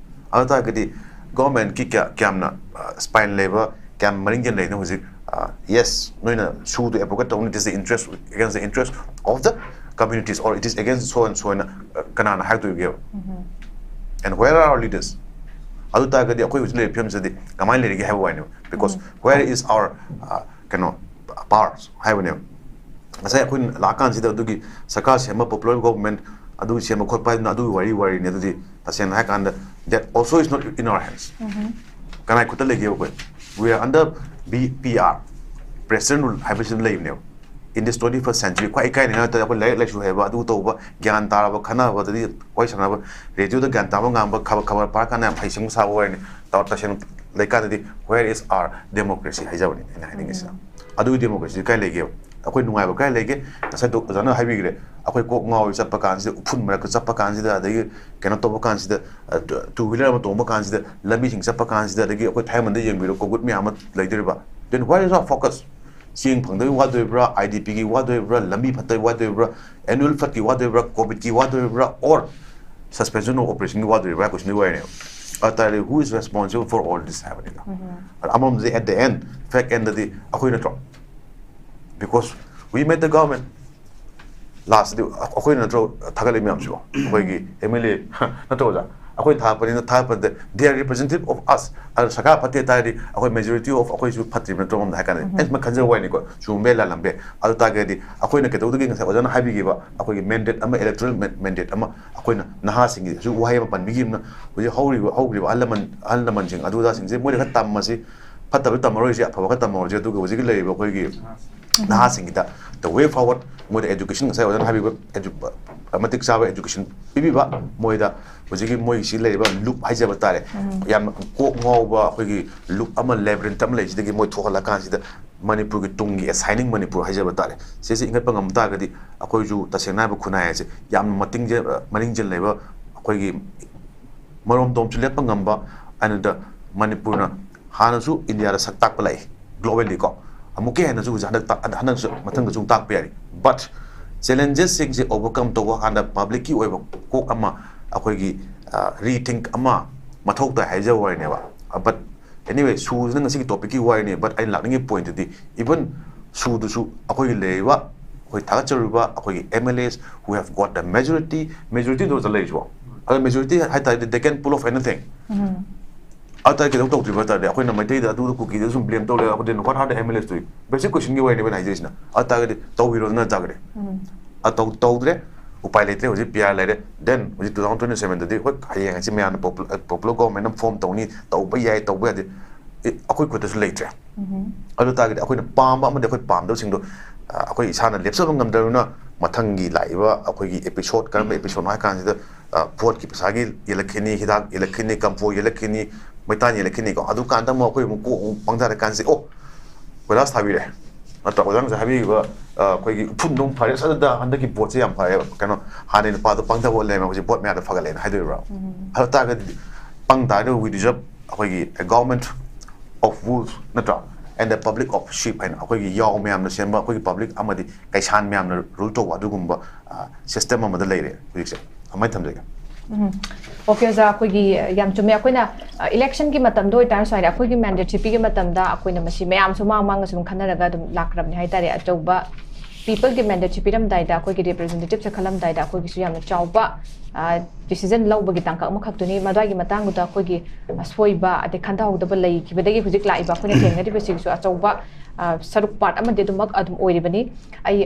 ꯑꯗꯨ ꯇꯥꯔꯒꯗꯤ government ꯀꯤ ꯀꯌꯥ, ꯀꯌꯥꯝꯅ, ꯑ, spine ꯂꯩꯕ, ꯀꯌꯥꯝ ꯃꯔꯤꯡꯖꯦꯜ ꯂꯩꯅꯣ ꯍꯧꯖꯤꯛ? ꯑ, yes, ꯅꯣꯏꯅ ꯁꯨꯗꯨ advocate ꯇꯧꯅꯤ, it is the interest, against the interest of the communities, or it is against so and so ꯍꯥꯏꯅ, ꯑ, ꯀꯅꯥꯅ ꯍꯥꯏꯗꯣꯏꯒꯦꯕ? And where are our leaders? ꯑꯗꯨ ꯇꯥꯔꯒꯗꯤ ꯑꯩꯈꯣꯏ ꯍꯧꯖꯤꯛ ꯂꯩꯔꯤꯕ ꯐꯤꯕꯝꯁꯤꯗꯗꯤ ꯀꯃꯥꯏꯅ ꯂꯩꯔꯤꯒꯦ ꯍꯥꯏꯕ ꯋꯥꯅꯦꯕ, because where is our, ꯑ, ꯀꯩꯅꯣ, powers ꯍꯥꯏꯕꯅꯦꯕ꯫ ꯉꯁꯥꯏ ꯑꯩꯈꯣꯏꯅ ꯂꯥꯛꯑꯀꯥꯟꯁꯤꯗ ꯑꯗꯨꯒꯤ ꯁꯔꯀꯥꯔ ꯁꯦꯝꯕ, popular government ꯑꯗꯨ ꯁꯦꯝꯕ ꯈꯣꯠꯄ ꯍꯥꯏꯗꯅ ꯑꯗꯨꯒꯤ ꯋꯥꯔꯤ, ꯋꯥꯔꯤꯅꯤ꯫ ꯑꯗꯨꯗꯤ ꯇꯁꯦꯡꯅ ꯍꯥꯏꯔꯀꯥꯟꯗ, that also is not in our hands. ꯀꯅꯥꯏ ꯈꯨꯠꯇ ꯂꯩꯒꯦꯕ ꯑꯩꯈꯣꯏ? We are under B P R, President Rule ꯍꯥꯏꯕꯁꯤꯗ ꯂꯩꯕꯅꯦꯕ꯫ In this twenty-first century, ꯈ꯭ꯋꯥꯏ ꯏꯀꯥꯏꯅꯤꯡꯉꯥꯏ ꯉꯥꯛꯇ ꯑꯩꯈꯣꯏ ꯂꯥꯏꯔꯤꯛ ꯂꯥꯏꯁꯨ ꯍꯩꯕ, ꯑꯗꯨ ꯇꯧꯕ, ꯒ꯭ꯌꯥꯟ ꯇꯥꯔꯕ, ꯈꯟꯅꯕꯗꯗꯤ ꯋꯥꯔꯤ ꯁꯥꯟꯅꯕ, ꯔꯦꯗꯤꯑꯣꯗ ꯒ꯭ꯌꯥꯟ ꯇꯥꯕ ꯉꯥꯡꯕ, ꯈꯕꯔ, ꯈꯕꯔ ꯄꯥꯔꯀꯥꯟꯗ ꯌꯥꯝ ꯍꯩꯁꯤꯡꯕ ꯁꯥꯕ ꯑꯣꯏꯔꯅꯤ꯫ ꯇꯧ-, ꯇꯁꯦꯡꯅ ꯂꯩꯀꯥꯟꯗꯗꯤ, where is our democracy ꯍꯥꯏꯖꯕꯅꯤ ꯑꯩꯅ ꯍꯥꯏꯅꯤꯡꯉꯤꯁꯤꯅ꯫ ꯑꯗꯨꯒꯤ democracy ꯀꯥꯏ ꯂꯩꯒꯦꯕ? ꯑꯩꯈꯣꯏ ꯅꯨꯡꯉꯥꯏꯕ ꯀꯥꯏ ꯂꯩꯒꯦ? ꯉꯁꯥꯏ ꯗꯣꯛ-, ꯑꯣꯖꯥꯅ ꯍꯥꯏꯕꯤꯈ꯭ꯔꯦ, ꯑꯩꯈꯣꯏ ꯀꯣꯛ ꯉꯥꯎꯏ ꯆꯠꯄ ꯀꯥꯟꯁꯤꯗ, ꯎꯐꯨꯟ ꯃꯔꯛꯇ ꯆꯠꯄ ꯀꯥꯟꯁꯤꯗ, ꯑꯗꯒꯤ ꯀꯩꯅꯣ ꯇꯧꯕ ꯀꯥꯟꯁꯤꯗ, ꯑ, ꯇꯨ-, two wheeler ꯑꯃ ꯇꯣꯡꯕ ꯀꯥꯟꯁꯤꯗ, ꯂꯝꯕꯤꯁꯤꯡ ꯆꯠꯄ ꯀꯥꯟꯁꯤꯗ, ꯑꯗꯒꯤ ꯑꯩꯈꯣꯏ ꯊꯥꯏꯃꯟꯗ ꯌꯦꯡꯕꯤꯔꯣ, ꯀꯣꯚꯤꯗ ꯃꯌꯥꯝ ꯑꯃ ꯂꯩꯗꯣꯔꯤꯕ꯫ Then where is our focus? ꯆꯦꯡ ꯐꯪꯗꯕꯒꯤ ꯋꯥꯗꯣꯔꯤꯕ꯭ꯔꯥ, IDP ꯒꯤ ꯋꯥꯗꯣꯔꯤꯕ꯭ꯔꯥ, ꯂꯝꯕꯤ ꯐꯠꯇꯕꯒꯤ ꯋꯥꯗꯣꯔꯤꯕ꯭ꯔꯥ, annual flood ꯀꯤ ꯋꯥꯗꯣꯔꯤꯕ꯭ꯔꯥ, ꯀꯣꯚꯤꯗꯀꯤ ꯋꯥꯗꯣꯔꯤꯕ꯭ꯔꯥ, or suspension of operation ꯒꯤ ꯋꯥꯗꯣꯔꯤꯕ꯭ꯔꯥ ꯍꯥꯏꯕ question ꯗꯨꯒꯤ ꯋꯥꯔꯤꯅꯦꯕ꯫ ꯑꯗꯨ ꯇꯥꯔꯗꯤ, who is responsible for all this ꯍꯥꯏꯕꯅꯤꯗ꯫ ꯑꯗ ꯑꯃꯔꯣꯝꯗꯗꯤ, at the end, fact end ꯗꯗꯤ ꯑꯩꯈꯣꯏ ꯅꯠꯇ꯭ꯔꯣ? Because we made the government꯫ Last ꯇꯗꯤ ꯑꯩꯈꯣꯏꯅ ꯅꯠꯇ꯭ꯔꯣ ꯊꯥꯒꯠꯂꯤ ꯃꯌꯥꯝꯁꯤꯕꯣ? ꯑꯩꯈꯣꯏꯒꯤ MLA ꯅꯠꯇ꯭ꯔꯣ ꯑꯣꯖꯥ? ꯑꯩꯈꯣꯏ ꯊꯥꯒꯠꯄꯅꯤꯅ ꯊꯥꯒꯠꯄꯗ, they are representative of us꯫ ꯑꯗꯨ ꯁꯔꯀꯥꯔ ꯐꯠꯇꯦ ꯇꯥꯔꯗꯤ ꯑꯩꯈꯣꯏ majority of ꯑꯩꯈꯣꯏꯁꯨ ꯐꯠꯇ꯭ꯔꯤꯕ ꯅꯠꯇ꯭ꯔꯣ? ꯑꯃꯔꯣꯝꯗ ꯍꯥꯏ ꯀꯥꯟꯗꯗꯤ ꯑꯩ ꯁꯨꯃꯥꯏꯅ ꯈꯟꯖꯕ ꯋꯥꯅꯤꯀꯣ, ꯆꯨꯝꯕ ꯌꯥꯏ ꯂꯥꯜꯂꯝꯕ ꯌꯥꯏ꯫ ꯑꯗꯨ ꯇꯥꯔꯒꯗꯤ ꯑꯩꯈꯣꯏꯅ ꯀꯩꯗꯧꯗꯒꯦ? ꯉꯁꯥꯏ ꯑꯣꯖꯥꯅ ꯍꯥꯏꯕꯤꯈꯤꯕ ꯑꯩꯈꯣꯏꯒꯤ mandate ꯑꯃ, electoral mandate ꯑꯃ ꯑꯩꯈꯣꯏꯅ ꯅꯍꯥꯁꯤꯡꯒꯤ ꯍꯧꯖꯤꯛ ꯋꯥꯍꯩ ꯑꯃ ꯄꯟꯕꯤꯈꯤꯕꯅ, ꯍꯧꯖꯤꯛ ꯍꯧꯔꯤꯕ, ꯍꯧꯈ꯭ꯔꯤꯕ ꯑꯍꯜ ꯂꯃꯟ, ꯑꯍꯜ ꯂꯃꯟꯁꯤꯡ, ꯑꯗꯨ ꯑꯗꯥꯁꯤꯡꯁꯦ ꯃꯣꯏꯗ ꯈꯔ ꯇꯝꯃꯁꯤ, ꯐꯠꯇꯕ ꯇꯝꯃꯔꯣꯏꯁꯤ, ꯑꯐꯕ ꯈꯔ ꯇꯝꯍꯧꯔꯁꯤ, ꯑꯗꯨꯒ ꯍꯧꯖꯤꯛꯀꯤ ꯂꯩꯔꯤꯕ ꯑꯩꯈꯣꯏꯒꯤ ꯅꯍꯥꯁꯤꯡꯒꯤꯗ the way forward, ꯃꯣꯏꯗ education, ꯉꯁꯥꯏ ꯑꯣꯖꯥꯅ ꯍꯥꯏꯕꯤꯕ edu-, ꯃꯇꯤꯛ ꯆꯥꯕ education ꯄꯤꯕꯤꯕ, ꯃꯣꯏꯗ ꯍꯧꯖꯤꯛꯀꯤ ꯃꯣꯏꯒꯤ ꯁꯤ ꯂꯩꯔꯤꯕ ꯂꯨꯞ ꯍꯥꯏꯖꯕ ꯇꯥꯔꯦ, ꯌꯥꯝꯅ ꯀꯣꯛ ꯉꯥꯎꯕ ꯑꯩꯈꯣꯏꯒꯤ ꯂꯨꯞ ꯑꯃ, ꯂꯦꯕ꯭ꯔꯤꯟꯊ ꯑꯃ ꯂꯩ꯫ ꯁꯤꯗꯒꯤ ꯃꯣꯏ ꯊꯣꯛꯍꯜꯂꯀꯥꯟꯁꯤꯗ ꯃꯅꯤꯄꯨꯔꯒꯤ ꯇꯨꯡꯒꯤ ꯑꯦꯁꯥꯏꯅꯤꯡ ꯃꯅꯤꯄꯨꯔ ꯍꯥꯏꯖꯕ ꯇꯥꯔꯦ, ꯁꯤꯁꯦ ꯏꯟꯈꯠꯄ ꯉꯝ ꯇꯥꯔꯒꯗꯤ ꯑꯩꯈꯣꯏꯁꯨ ꯇꯁꯦꯡꯅ ꯍꯥꯏꯕ ꯈꯨꯟꯅꯥꯏ ꯑꯁꯦ ꯌꯥꯝꯅ ꯃꯇꯤꯡ ꯖꯦ-, ꯃꯅꯤꯡ ꯆꯦꯜ ꯂꯩꯕ, ꯑꯩꯈꯣꯏꯒꯤ ꯃꯔꯣꯝꯗꯣꯝꯁꯨ ꯂꯦꯞꯄ ꯉꯝꯕ, ꯑꯗꯨꯗ ꯃꯅꯤꯄꯨꯔꯅ ꯍꯥꯟꯅꯁꯨ ꯏꯟꯗꯤꯌꯥꯗ ꯁꯛ ꯇꯥꯛꯄ ꯂꯥꯛꯏ ꯒ꯭ꯂꯣꯕꯦꯜꯂꯤꯀꯣ, ꯑꯃꯨꯛꯀ ꯍꯦꯟꯅꯁꯨ ꯍꯧꯖꯤꯛ ꯍꯟꯗꯛ ꯇꯥ-, ꯍꯟꯗꯛꯁꯨ ꯃꯊꯪꯗꯁꯨ ꯑꯃꯨꯛ ꯇꯥꯛꯄ ꯌꯥꯔꯤ꯫ ꯕꯠ ꯆꯦꯂꯦꯟꯖꯦꯁꯁꯤꯡꯁꯦ ꯑꯣꯚꯔꯀꯝ ꯇꯧꯕ ꯀꯥꯟꯗ ꯄꯕ꯭ꯂꯤꯛꯀꯤ ꯑꯣꯏꯕ ꯀꯣꯛ ꯑꯃ ꯑꯩꯈꯣꯏꯒꯤ ꯔꯤꯊꯤꯡ ꯑꯃ ꯃꯊꯧ ꯇꯥꯏ ꯍꯥꯏꯖꯕ ꯋꯥꯔꯤꯅꯦꯕ꯫ ꯕꯠ ꯑꯦꯅꯤꯋꯦ, ꯁꯨꯁꯤꯅ ꯉꯁꯤꯒꯤ ꯇꯣꯄꯤꯛꯀꯤ ꯋꯥꯔꯤꯅꯤ, ꯕꯠ ꯑꯩꯅ ꯂꯥꯛꯅꯤꯡꯉꯤ ꯄꯣꯏꯟꯠꯇꯨꯗꯤ ꯏꯚꯟ ꯁꯨꯗꯨꯁꯨ ꯑꯩꯈꯣꯏꯒꯤ ꯂꯩꯔꯤꯕ ꯑꯩꯈꯣꯏ ꯊꯥꯒꯠꯆꯔꯤꯕ ꯑꯩꯈꯣꯏꯒꯤ M L As who have got the majority, ꯃꯦꯖꯣꯔꯤꯇꯤꯗꯣ ꯂꯩꯔꯤꯁꯤꯕꯣ, ꯑꯗꯣ ꯃꯦꯖꯣꯔꯤꯇꯤ ꯍꯥꯏ ꯇꯥꯔꯗꯤ they can pull off anything꯫ ꯑꯗꯨ ꯇꯥꯔꯗꯤ ꯀꯩꯗꯧ ꯇꯧꯗ꯭ꯔꯤꯕ ꯍꯥꯏ ꯇꯥꯔꯗꯤ ꯑꯩꯈꯣꯏꯅ ꯃꯩꯇꯩꯗ ꯑꯗꯨꯗ ꯀꯨꯀꯤꯗ ꯁꯨꯝ ꯕ꯭ꯂꯦꯝ ꯇꯧ ꯂꯩꯔꯦ, ꯑꯩꯈꯣꯏꯗꯤ what are the M L As doing? Basic ꯀꯣꯏꯁꯟꯒꯤ ꯋꯥꯔꯤꯅꯦꯕ ꯑꯩꯅ ꯍꯥꯏꯖꯔꯤꯁꯤꯅ꯫ ꯑꯗꯨ ꯇꯥꯔꯒꯗꯤ ꯇꯧꯕꯤꯔꯣꯗꯅ ꯇꯥꯔꯒꯗꯤ꯫ ꯑꯗꯨ ꯇꯧ-, ꯇꯧꯗ꯭ꯔꯦ, ꯎꯄꯥꯏ ꯂꯩꯇ꯭ꯔꯦ, ꯍꯧꯖꯤꯛ P R ꯂꯩꯔꯦ꯫ ꯗꯦꯟ ꯍꯧꯖꯤꯛ two thousand twenty seven ꯗꯗꯤ ꯍꯣꯏ ꯍꯌꯦꯡ ꯍꯪꯆꯤꯠ ꯃꯌꯥꯝꯅ ꯄꯣꯄꯨꯂꯔ ꯒꯣꯚꯔꯟꯃꯦꯟꯠ ꯑꯃ ꯐꯣꯔꯝ ꯇꯧꯅꯤ, ꯇꯧꯕ ꯌꯥꯏ ꯇꯧꯕ ꯌꯥꯗꯦ, ꯑꯦ, ꯑꯩꯈꯣꯏ ꯈꯨꯠꯇꯁꯨ ꯂꯩꯇ꯭ꯔꯦ꯫ ꯑꯗꯨ ꯇꯥꯔꯒꯗꯤ ꯑꯩꯈꯣꯏꯅ ꯄꯥꯝꯕ ꯑꯃꯗꯤ ꯑꯩꯈꯣꯏ ꯄꯥꯝꯗꯕꯁꯤꯡꯗꯣ, ꯑ, ꯑꯩꯈꯣꯏ ꯏꯁꯥꯅ ꯂꯦꯞꯆꯕ ꯉꯝꯗ꯭ꯔꯕꯅꯤꯅ ꯃꯊꯪꯒꯤ ꯂꯥꯛꯏꯕ ꯑꯩꯈꯣꯏꯒꯤ ꯑꯦꯄꯤꯁꯣꯠ, ꯀꯔꯝꯕ ꯑꯦꯄꯤꯁꯣꯠꯅꯣ ꯍꯥꯏ ꯀꯥꯟꯁꯤꯗ, ꯑ, ꯚꯣꯠꯀꯤ ꯄꯩꯁꯥꯒꯤ ꯌꯦꯜꯂꯛꯈꯤꯅꯤ, ꯍꯤꯗꯥꯛ ꯌꯦꯜꯂꯛꯈꯤꯅꯤ, ꯀꯝꯐꯣꯏ ꯌꯦꯜꯂꯛꯈꯤꯅꯤ, ꯃꯩꯇꯥꯟ ꯌꯦꯜꯂꯛꯈꯤꯅꯤꯀꯣ꯫ ꯑꯗꯨꯀꯥꯟꯗ ꯑꯃꯨꯛ ꯑꯩꯈꯣꯏ ꯑꯃꯨꯛ ꯀꯣꯛ ꯑꯃꯨꯛ ꯄꯪꯊꯔ ꯀꯥꯟꯁꯤ, ꯑꯣ, ꯀꯣꯏꯂꯥꯁ ꯊꯥꯕꯤꯔꯦ꯫ ꯅꯠꯇ꯭ꯔꯥ? ꯑꯣꯖꯥꯅꯁꯨ ꯍꯥꯏꯕꯤꯈꯤꯕ, ꯑ, ꯑꯩꯈꯣꯏꯒꯤ ꯎꯐꯨꯟꯗꯣ ꯑꯃꯨꯛ ꯐꯔꯦ, ꯑꯁ, ꯑꯗꯨꯗ ꯍꯟꯗꯛꯀꯤ ꯚꯣꯠꯁꯦ ꯌꯥꯝ ꯐꯔꯦꯕ꯫ ꯀꯩꯅꯣ, ꯍꯥꯟꯅꯩ ꯅꯨꯄꯥꯗꯣ ꯄꯪꯊꯕ ꯑꯣꯏ ꯂꯩꯔꯝꯃꯦ, ꯍꯧꯖꯤꯛ ꯚꯣꯠ ꯃꯌꯥꯗ ꯐꯒꯠꯂꯦꯅ ꯍꯥꯏꯗꯣꯏꯔꯣ? ꯑꯗꯨ ꯇꯥꯔꯒꯗꯤ ꯄꯪ ꯇꯥꯔꯒꯗꯤ we deserve ꯑꯩꯈꯣꯏꯒꯤ a government of wolves, ꯅꯠꯇ꯭ꯔꯥ? And the public of sheep ꯍꯥꯏꯅ ꯑꯩꯈꯣꯏꯒꯤ ꯌꯥꯎ ꯃꯌꯥꯝꯅ ꯁꯦꯝꯕ ꯑꯩꯈꯣꯏꯒꯤ ꯄꯕ꯭ꯂꯤꯛ ꯑꯃꯗꯤ ꯀꯩꯁꯥꯟ ꯃꯌꯥꯝꯅ ꯔꯨꯜ ꯇꯧꯕ ꯑꯗꯨꯒꯨꯝꯕ, ꯑ, ꯁꯤꯁꯇꯦꯝ ꯑꯃꯗ ꯂꯩꯔꯦ ꯍꯧꯖꯤꯛꯁꯦ꯫ ꯑꯗꯨꯃꯥꯏꯅ ꯊꯝꯖꯒꯦ꯫ ꯎꯝ꯫ ꯑꯣꯀꯦ, ꯑꯣꯖꯥ, ꯑꯩꯈꯣꯏꯒꯤ, ꯑ, ꯌꯥꯝ ꯆꯨꯝꯃꯦ꯫ ꯑꯩꯈꯣꯏꯅ, ꯑ, ꯏꯂꯦꯛꯁꯟꯒꯤ ꯃꯇꯝꯗ ꯑꯣꯏꯇꯥꯔꯁꯨ ꯍꯥꯏꯗꯤ ꯑꯩꯈꯣꯏꯒꯤ ꯃꯦꯟꯗꯦꯠꯁꯦ ꯄꯤꯕ ꯃꯇꯝꯗ ꯑꯩꯈꯣꯏꯅ ꯃꯁꯤ ꯃꯌꯥꯝꯁꯨ ꯃꯃꯥꯡ ꯃꯃꯥꯡꯗ ꯁꯨꯝ ꯈꯟꯅꯔꯒ ꯑꯗꯨꯝ ꯂꯥꯛꯈ꯭ꯔꯕꯅꯤ ꯍꯥꯏꯇꯥꯔꯦ꯫ ꯑꯆꯧꯕ ꯄꯤꯄꯜꯒꯤ ꯃꯦꯟꯗꯦꯠꯁꯦ ꯄꯤꯔꯝꯗꯥꯏꯗ, ꯑꯩꯈꯣꯏꯒꯤ ꯔꯤꯄ꯭ꯔꯖꯦꯟꯇꯦꯇꯤꯞꯁꯦ ꯈꯜꯂꯝꯗꯥꯏꯗ ꯑꯩꯈꯣꯏꯒꯤꯁꯨ ꯌꯥꯝꯅ ꯆꯥꯎꯕ, ꯑ, ꯗꯤꯁꯤꯖꯟ ꯂꯧꯕꯒꯤ ꯇꯥꯡꯀꯛ ꯑꯃꯈꯛꯇꯨꯅꯤ꯫ ꯃꯗꯨꯒꯤ ꯃꯇꯥꯡꯗꯨꯗ ꯑꯩꯈꯣꯏꯒꯤ ꯑꯁꯣꯏꯕ ꯑꯗꯩ ꯈꯟꯊꯍꯧꯗꯕ ꯂꯩꯈꯤꯕꯗꯒꯤ ꯍꯧꯖꯤꯛ ꯂꯥꯛꯏꯕ ꯑꯩꯈꯣꯏꯅ ꯊꯦꯡꯅꯔꯤꯕꯁꯤꯒꯤꯁꯨ ꯑꯆꯧꯕ, ꯑ, ꯁꯔꯨꯛ ꯄꯥꯔꯠ ꯑꯃꯗꯤ ꯑꯗꯨꯃꯛ ꯑꯗꯨꯝ ꯑꯣꯏꯔꯤꯕꯅꯤ꯫ ꯑꯩ